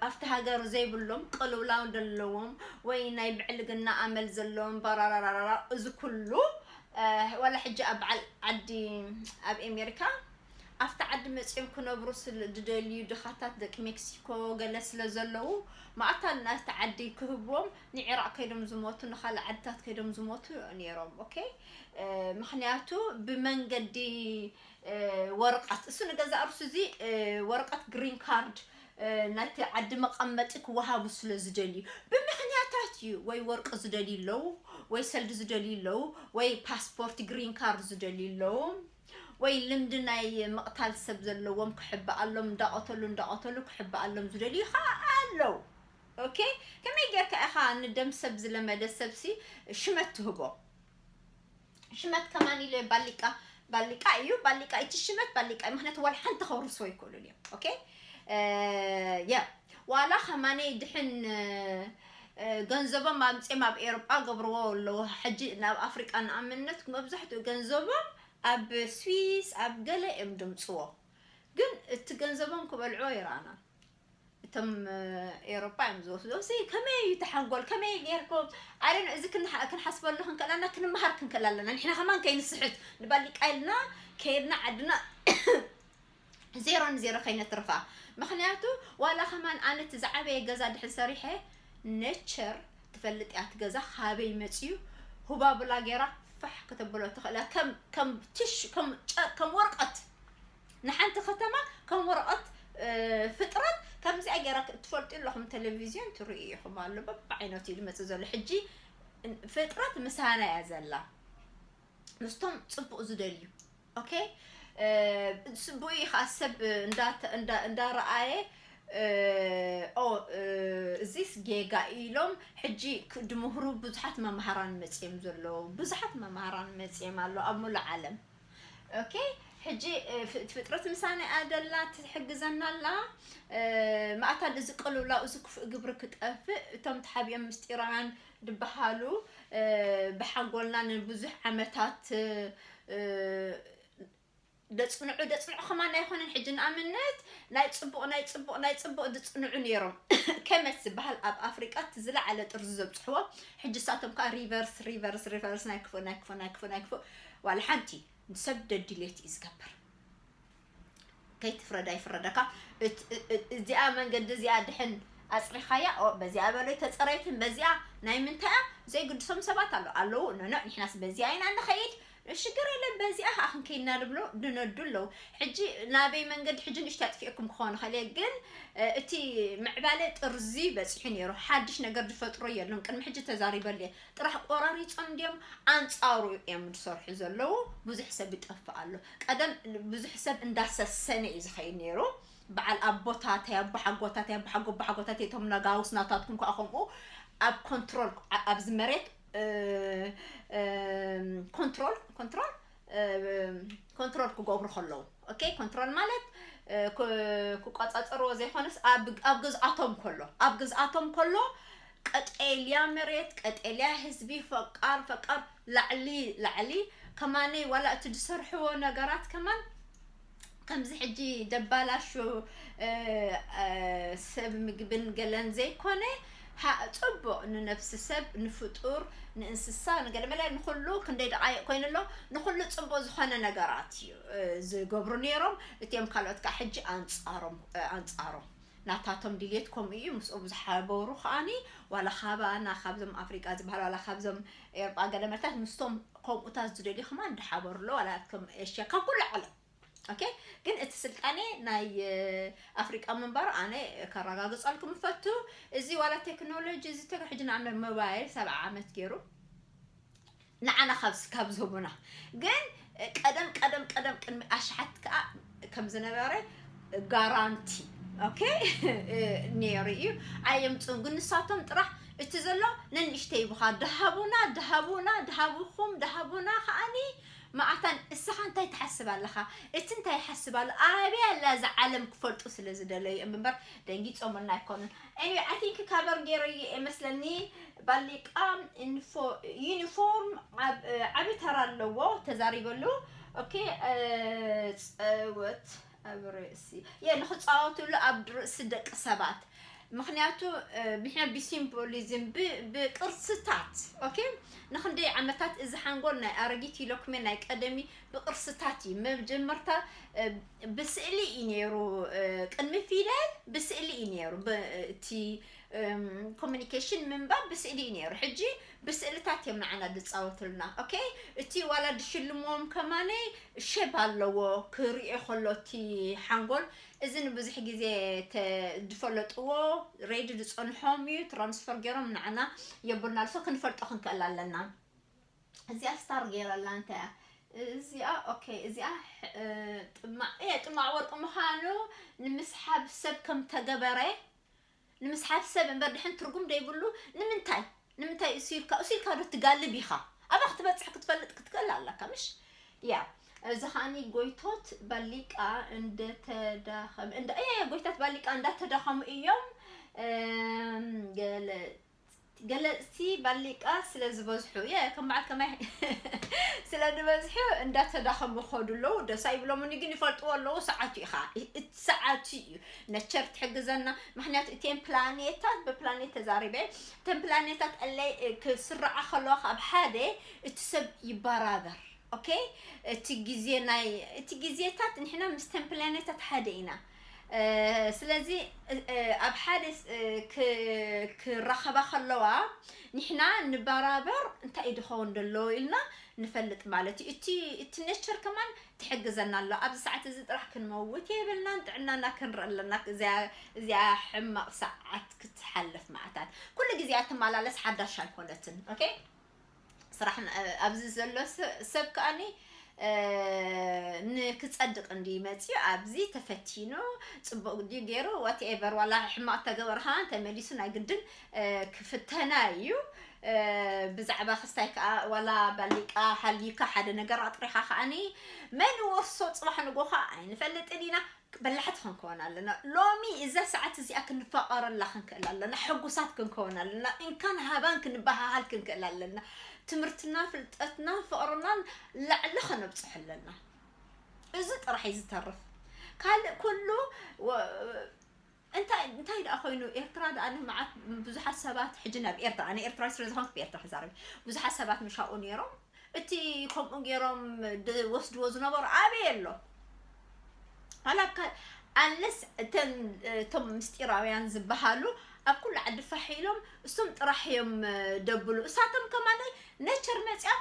ኣብቲ ሃገር ዘይብሎም ቅልውላው ዘለዎም ወይ ናይ ብዕልግና ኣመል ዘለዎም ባራራራራ እዚ ኩሉ ዋላ ሕጂ ኣብ በዓል ዓዲ ኣብ ኣሜሪካ ኣብቲ ዓዲ መፅኦም ክነብሩ ዝደልዩ ድኻታት ደቂ ሜክሲኮ ገለ ስለ ዘለዉ ማእታ ናቲ ዓዲ ክህብዎም ንዒራቕ ከይዶም ዝሞቱ ንካልእ ዓድታት ከይዶም ዝሞቱ ነይሮም። ኦኬ። ምክንያቱ ብመንገዲ ወረቐት እሱ ንገዛእ ርሱ እዚ ወረቐት ግሪን ካርድ ናይቲ ዓዲ መቐመጢ ክወሃቡ ስለ ዝደልዩ ብምክንያታት እዩ። ወይ ወርቂ ዝደልዩ ኣለዉ፣ ወይ ሰልዲ ዝደልዩ ኣለዉ፣ ወይ ፓስፖርት ግሪን ካርድ ዝደልዩ ኣለዉ፣ ወይ ልምዲ ናይ ምቕታል ሰብ ዘለዎም ክሕበኣሎም እንዳቐተሉ እንዳቐተሉ ክሕበኣሎም ዝደልዩ ከዓ ኣለዉ። ኦኬ። ከመይ ጌርካ ኢኻ ንደም ሰብ ዝለመደ ሰብሲ ሽመት ትህቦ? ሽመት ከማን ኢለ ባሊቃ ባሊቃ እዩ ባሊቃ እቲ ሽመት ባሊቃ እዩ። ምክንያቱ ዋላ ሓንቲ ከውርሶ ይክእሉን እዮም። ኦኬ። ያ ዋላ ከማነይ ድሕን ገንዘቦም ኣምፅኦም ኣብ ኤሮጳ ገብርዎ ኣለዉ። ሕጂ ናብ ኣፍሪቃ ንኣምነት መብዛሕትኡ ገንዘቦም ኣብ ስዊስ ኣብ ገለ እዮም ድምፅዎ። ግን እቲ ገንዘቦም ክበልዕዎ ይረኣና። እቶም ኤሮጳ እዮም ዝወስዱ ሲ ከመይ እዩ ተሓንጎል ከመይ ጌርኩም ኣደን እዚ ክንሓስበሉ ክንክእል ኣለና ክንመሃር ክንክእል ኣለና። ንሕና ከማን ከይንስሕት ንባሊቃ ኢልና ከይድና ዓድና ዜሮ ንዜሮ ከይነትርፋ። ምክንያቱ ዋላ ከማን ኣነ እቲ ዝዓበየ ገዛ ድሕር ሰሪሐ ነቸር ትፈልጥ እያ። እቲ ገዛ ካበይ መፅዩ ሁባቡላ ገይራ ፋሕ ከተብሎ ትኽእል እያ። ከም ከም ቲሽ ከም ጨ- ከም ወረቐት ንሓንቲ ከተማ ከም ወረቐት ፍጥረት ከምዚኣ ገይራ ትፈልጡ ኣለኹም። ቴሌቪዝዮን ትርእዩ ኢኹም ኣሎ በብዓይነቱ እዩ ዝመፅእ ዘሎ። ሕጂ ፍጥረት ምሳና እያ ዘላ ምስቶም ፅቡቕ ዝደልዩ። ኦኬ። ብኡ ከዓ ሰብ እንዳረኣየ እዚስ ጌጋ ኢሎም ሕጂ ድምህሩ ብዙሓት መምሃራን መፅኦም ዘለዉ ብዙሓት መምሃራን መፅኦም ኣሎ ኣብ ሙሉእ ዓለም። ኦኬ። ሕጂ ፍጥረት ምሳና እያ ደላ ትሕግዘና ኣላ። ማእታ እዚ ቅልውላው እዚ ክፉእ ግብሪ ክጠፍእ እቶም ተሓቢኦም ምስጢራውያን ዝበሃሉ ብሓንጎልና ንብዙሕ ዓመታት ደፅንዑ ደፅንዑ ከማን ኣይኮነን። ሕጂ ንኣብነት ናይ ጽቡቕ ናይ ጽቡቕ ናይ ጽቡቕ ዝጽንዑ ነይሮም። ከመት ዝበሃል ኣብ ኣፍሪቃ እቲ ዝለዓለ ጥርዚ ዘብጽሕዎ፣ ሕጂ ሳቶም ከዓ ሪቨርስ ሪቨርስ ሪቨርስ ናይ ክፉእ ናይ ክፉእ ናይ ክፉእ ናይ ክፉእ። ዋላ ሓንቲ ንሰብ ደድልየት እዩ ዝገብር። ከይትፍረድ ኣይፍረደካ። እዚኣ መንገዲ እዚኣ ድሕን ኣፅሪኻያ፣ በዚኣ በሎይ ተፀረይትን በዚኣ ናይ ምንታያ ዘይግድሶም ሰባት ኣሎ ኣለዉ። ኖኖ፣ ንሕናስ በዚኣ ኢና ንኸይድ፣ ሽግር የለን፣ በዚኣ ከዓ ክንከይድና ንብሎ ድነዱ ኣለዉ። ሕጂ ናበይ መንገዲ ሕጂ ንእሽቲ ኣጥፊእኩም ክኾኑ ኸእል እየ፣ ግን እቲ ምዕባለ ጥርዚ በፂሑ ነይሩ። ሓድሽ ነገር ዝፈጥሮ የሎም። ቅድሚ ሕጂ ተዛሪበሉ እየ። ጥራሕ ቆራሪፆም እንዲዮም ኣንፃሩ እዮም ዝሰርሑ ዘለዉ። ብዙሕ ሰብ ይጠፍእ ኣሎ። ቀደም ብዙሕ ሰብ እንዳሰሰነ እዩ ዝኸይድ ነይሩ። በዓል ኣቦታተይ ኣቦሓጎታተይ ኣቦሓጎ ኣቦሓጎታተይ እቶም ነጋውስ ናታትኩም ከዓ ከምኡ ኣብ ኮንትሮል ኣብዚ መሬት ኮንትሮል ኮንትሮል ኮንትሮል ክገብሩ ከለዉ፣ ኦኬ፣ ኮንትሮል ማለት ክቆፃፀርዎ ዘይኮነስ ኣብ ግዝኣቶም ከሎ ኣብ ግዝኣቶም ከሎ ቀጠልያ መሬት፣ ቀጠልያ ህዝቢ፣ ፈቃር ፈቃር ላዕሊ ላዕሊ ከማነይ ዋላ እቲ ዝሰርሕዎ ነገራት ከማን ከምዚ ሕጂ ደባላሹ ሰብ ምግብን ገለን ዘይኮነ፣ ፅቡቕ ንነብሲ ሰብ፣ ንፍጡር፣ ንእንስሳ፣ ንገለመለ ንኩሉ ክንደይ ደቃይቕ ኮይኑ ኣሎ፣ ንኩሉ ፅቡቕ ዝኾነ ነገራት እዩ ዝገብሩ ነይሮም። እቲኦም ካልኦት ከዓ ሕጂ ኣንፃሮም ኣንፃሮም ናታቶም ድልየት ከምኡ እዩ። ምስኦም ዝሓበሩ ከዓኒ ዋላ ካባና ካብዞም ኣፍሪቃ ዝበሃል ዋላ ካብዞም ኤርጳ ገለመታት ምስቶም ከምኡታት ዝደልዩ ከማን ድሓበሩ ኣሎ ዋላ ከም ኤሽያ ካብ ኩሉ ዓለም። ኦኬ፣ ግን እቲ ስልጣኔ ናይ ኣፍሪቃ ምንባሩ ኣነ ከረጋግጸልኩም እፈቱ። እዚ ዋላ ቴክኖሎጂ እዚ ተጋ ሕጂ ንኣብነት ሞባይል ሰብዓ ዓመት ገይሩ ንዓና ካብ ካብ ዝህቡና፣ ግን ቀደም ቀደም ቀደም ቅድሚ ኣሽሓት ከዓ ከም ዝነበረ ጋራንቲ፣ ኦኬ፣ ነይሩ እዩ። ኣየምፅኡን፣ ግን ንሳቶም ጥራሕ እቲ ዘሎ ነንእሽተይ ይብኻ፣ ድሃቡና ድሃቡና ድሃብኹም ድሃቡና ከዓኒ መዓታን እስኻ እንታይ ትሓስብ ኣለኻ? እቲ እንታይ ይሓስብ ኣሎ? ኣበይ ኣላ እዛ ዓለም ክፈልጡ ስለ ዝደለዩ እዮም እምበር ደንጊጾምልና ኣይኮኑን። Anyway, I think ካቨር ገይረዮ እመስለኒ። ባሊቃ ዩኒፎርም ዓቢ ተራ ኣለዎ፣ ተዛሪበሉ። ኦኬ፣ ጸወት ኣብ ርእሲ የ ንኽጻወትሉ ኣብ ርእሲ ደቂ ሰባት። ምኽንያቱ ምሕና ብሲምቦሊዝም ብቅርስታት፣ ኦኬ፣ ንክንደይ ዓመታት እዚ ሓንጎል ናይ ኣረጊት ኢሎኩሜ ናይ ቀደሚ ብቅርስታት እዩ። መጀመርታ ብስእሊ እዩ ነይሩ፣ ቅድሚ ፊደል ብስእሊ እዩ ነይሩ። እቲ ኮሚኒኬሽን ምንባብ ብስእሊ እዩ ነይሩ። ሕጂ ብስእልታት እዮም ንዓና ዝፃወትልና። ኦኬ፣ እቲ ዋላ ድሽልምዎም ከማነ ሼብ ኣለዎ ክሪኦ ከሎ እቲ ሓንጎል። እዚ ንብዙሕ ግዜ ዝፈለጥዎ ሬዲ ዝፀንሖም እዩ ትራንስፈር ገይሮም ንዓና የብልና ልሶ ክንፈልጦ ክንክእል ኣለና። እዚኣ ስታር ገይረላ እንታይ እያ? እዚኣ ኦኬ፣ እዚኣ ጥማዕ ጥማዕ ወርቂ ምዃኑ ንምስሓብ ሰብ ከም ተገበረ ንምስሓብ ሰብ እምበር ድሕን ትርጉም ደይብሉ። ንምንታይ ንምንታይ እሱ ኢልካ እሱ ኢልካ ዶ ትጋልብ ኢኻ? ኣባ ክትበፅሕ ክትፈልጥ ክትክእል ኣለካ ምሽ? ያ፣ እዚ ከዓኒ ጎይቶት ባሊቃ እንደተዳኸም እንዳ እያ ጎይታት ባሊቃ እንዳተዳኸሙ እዮም። ገለ ገለፅቲ ባሊቃ ስለ ዝበዝሑ የ ከም በዓል ከማይ ስለ ዝበዝሑ እንዳተዳኸሙ ይኸዱ ኣለዉ። ደስ ኣይብሎምኒ ግን ይፈልጥዎ ኣለዉ። ሰዓቱ ኢኻ እቲ ሰዓቱ እዩ ነቸር ትሕግዘና። ምክንያቱ እተን ፕላኔታት ብፕላኔት ተዛሪበ እተን ፕላኔታት ኣለይ ክስራዓ ከለዋ ካብ ሓደ እቲ ሰብ ይበራበር። ኦኬ፣ እቲ ግዜ ናይ እቲ ግዜታት ንሕና ምስ ተን ፕላኔታት ሓደ ኢና። ስለዚ ኣብ ሓደ ክራኸባ ከለዋ ንሕና ንበራበር እንታይ እዩ ድኸውን ደለዎ ኢልና ንፈልጥ ማለት እዩ። እቲ እቲ ኔቸር ከማን ትሕግዘና ኣሎ። ኣብዚ ሰዓት እዚ ጥራሕ ክንመውት የብልናን፣ ጥዕናና ክንርኢ ኣለና። እዚኣ ሕማቕ ሰዓት ክትሓልፍ መዓታት ኩሉ ግዜ እትመላለስ ሓዳሽ ኣይኮነትን። ኦኬ፣ ስራሕ ኣብዚ ዘሎ ሰብ ከኣኒ ንክፀድቅ እንዲ መፅዩ ኣብዚ ተፈቲኑ ፅቡቅ ድዩ ገይሩ ዋትኤቨር ዋላ ሕማቅ ተገበርካ ተመሊሱ ናይ ግድን ክፍተና እዩ። ብዛዕባ ክስታይ ከዓ ዋላ ባሊቃ ሓልዩካ ሓደ ነገር ኣጥሪኻ ከዓኒ መን ወርሶ ፅባሕ ንጎኻ ኣይንፈልጥን ኢና። በላሕቲ ክንከውን ኣለና። ሎሚ እዛ ሰዓት እዚኣ ክንፋቐረላ ክንክእል ኣለና። ሕጉሳት ክንከውን ኣለና። እንካን ሃባን ክንበሃሃል ክንክእል ኣለና። ትምህርትና፣ ፍልጠትና፣ ፍቕርናን ላዕሊ ከነብፅሑ ኣለና። እዚ ጥራሕ እዩ ዝተርፍ። ካልእ ኩሉ እንታይ እንታይ ደኣ ኮይኑ ኤርትራ ደኣ ንመዓት ብዙሓት ሰባት ሕጂ ናብ ኤርትራ ኣነ ኤርትራ ስለ ዝኾንኩ ብኤርትራ ክዛረብ ብዙሓት ሰባት ምሻኡ ነይሮም እቲ ከምኡ ገይሮም ወስድዎ ዝነበሩ ኣበይ ኣሎ ኣላካ ኣለስ እተን እቶም ምስጢራውያን ዝበሃሉ ኣብ ኩሉ ዓዲ ፋሕ ኢሎም እሱም ጥራሕ እዮም ደብሉ እሳቶም ከማለይ ነቸር መፅያ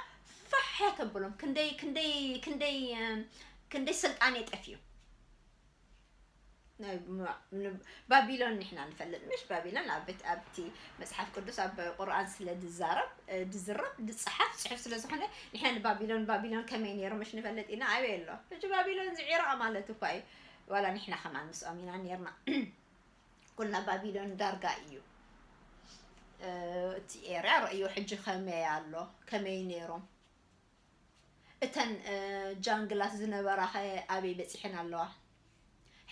ፋሕ ተብሎም ክንደይ ክንደይ ክንደይ ክንደይ ስልጣን የጠፍዩ ባቢሎን ንሕና ንፈልጥ ምሽ ባቢሎን ኣብ ኣብቲ መፅሓፍ ቅዱስ ኣብ ቁርኣን ስለ ድዛረብ ድዝረብ ድፀሓፍ ፅሑፍ ስለ ዝኾነ ንሕና ንባቢሎን ባቢሎን ከመይ ነይሩ ምሽ ንፈልጥ ኢና ኣበይ ኣሎ ሕጂ ባቢሎን እዚ ዒራቕ ማለት እኳ እዩ ዋላ ንሕና ከማን ምስኦም ኢና ነርና ኩልና ባቢሎን ዳርጋ እዩ እቲ ኤርያ ርእዮ ሕጂ ከመይ ኣሎ ከመይ ነይሮም እተን ጃንግላት ዝነበራ ከ ኣበይ በፂሐን ኣለዋ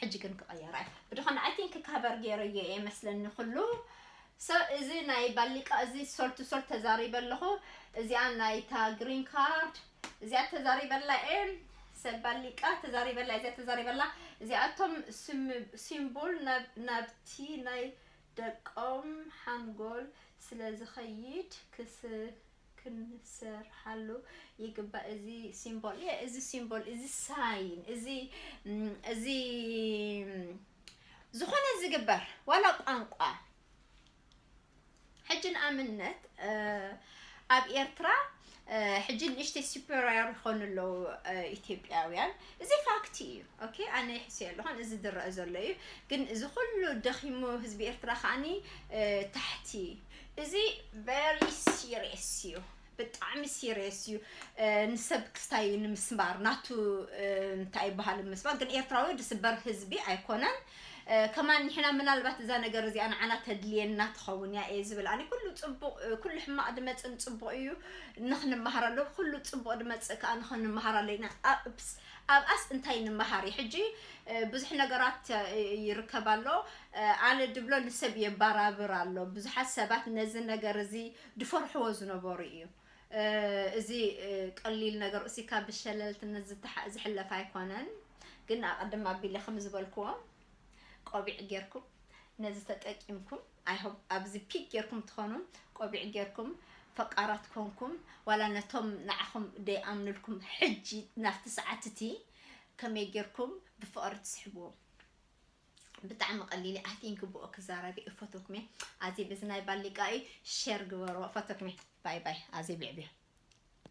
ሕጂ ግን ክቐየራ እዩ ብድኾነ I think cover ገይረዮ እየ መስለኒ ኩሉ ሰብ እዚ ናይ ባሊቃ እዚ ሶልቱ ሶልት ተዛሪበ ኣለኹ እዚኣ ናይታ green card እዚኣ ተዛሪበላ እየ ሰብ ባሊቃ ተዛሪበላ እዚኣ ተዛሪበላ እዚኣቶም symbol ናብቲ ናይ ደቆም ሓንጎል ስለ ዝኸይድ ክስ ክንሰርሓሉ ይግባእ እዚ symbol እየ እዚ symbol እዚ sign እዚ እዚ ዝኾነ ዝግበር ዋላ ቋንቋ ሕጂ ንኣብነት ኣብ ኤርትራ ሕጂ ንእሽተይ superior ይኾኑ ኣለዉ ኢትዮጵያውያን እዚ fact እዩ okay ኣነ ይሕስዮ ኣለኹን እዚ ዝረአ ዘሎ እዩ ግን እዚ ኩሉ ደኺሙ ህዝቢ ኤርትራ ከዓኒ ታሕቲ እዚ very serious እዩ ብጣዕሚ serious እዩ ንሰብ ክስታይ ንምስማር ናቱ እንታይ ይበሃል ምስማር ግን ኤርትራዊ ዝስበር ህዝቢ ኣይኮነን ከማን ንሕና ምናልባት እዛ ነገር እዚኣ ንዓና ተድልየና ትኸውን እያ እየ ዝብል ኣነ ኩሉ ፅቡቅ ኩሉ ሕማቅ ድመፅእ ንፅቡቅ እዩ ንክንመሃረሉ ኩሉ ፅቡቅ ድመፅእ ከዓ ንክንመሃረሉ ኢና ኣብኣስ እንታይ ንምሃር እዩ ሕጂ ብዙሕ ነገራት ይርከብ ኣሎ ኣነ ድብሎ ንሰብ የባራብር ኣሎ ብዙሓት ሰባት ነዚ ነገር እዚ ድፈርሕዎ ዝነበሩ እዩ እዚ ቀሊል ነገር እሲ ካብ ብሸለልትነት ዝሕለፍ ኣይኮነን ግን ኣቀድም ኣቢለ ከም ዝበልክዎ ቆቢዕ ጌርኩም ነዚ ተጠቂምኩም ኣይሆብ ኣብዚ ፒክ ጌርኩም ትኾኑ ቆቢዕ ጌርኩም ፈቃራት ኮንኩም ዋላ ነቶም ንዓኹም ደይኣምንልኩም ሕጂ ናብቲ ሰዓት እቲ ከመይ ጌርኩም ብፍቕሪ ትስሕብዎም ብጣዕሚ ቀሊል ኣይ ቲንክ ብኦ ክዛረብ እፈቶኩም ኣዚ ብዚ ናይ ባሊቃ እዩ ሸር ግበርዎ እፈቶኩም ባይ ባይ ኣዚ ብዕብዮ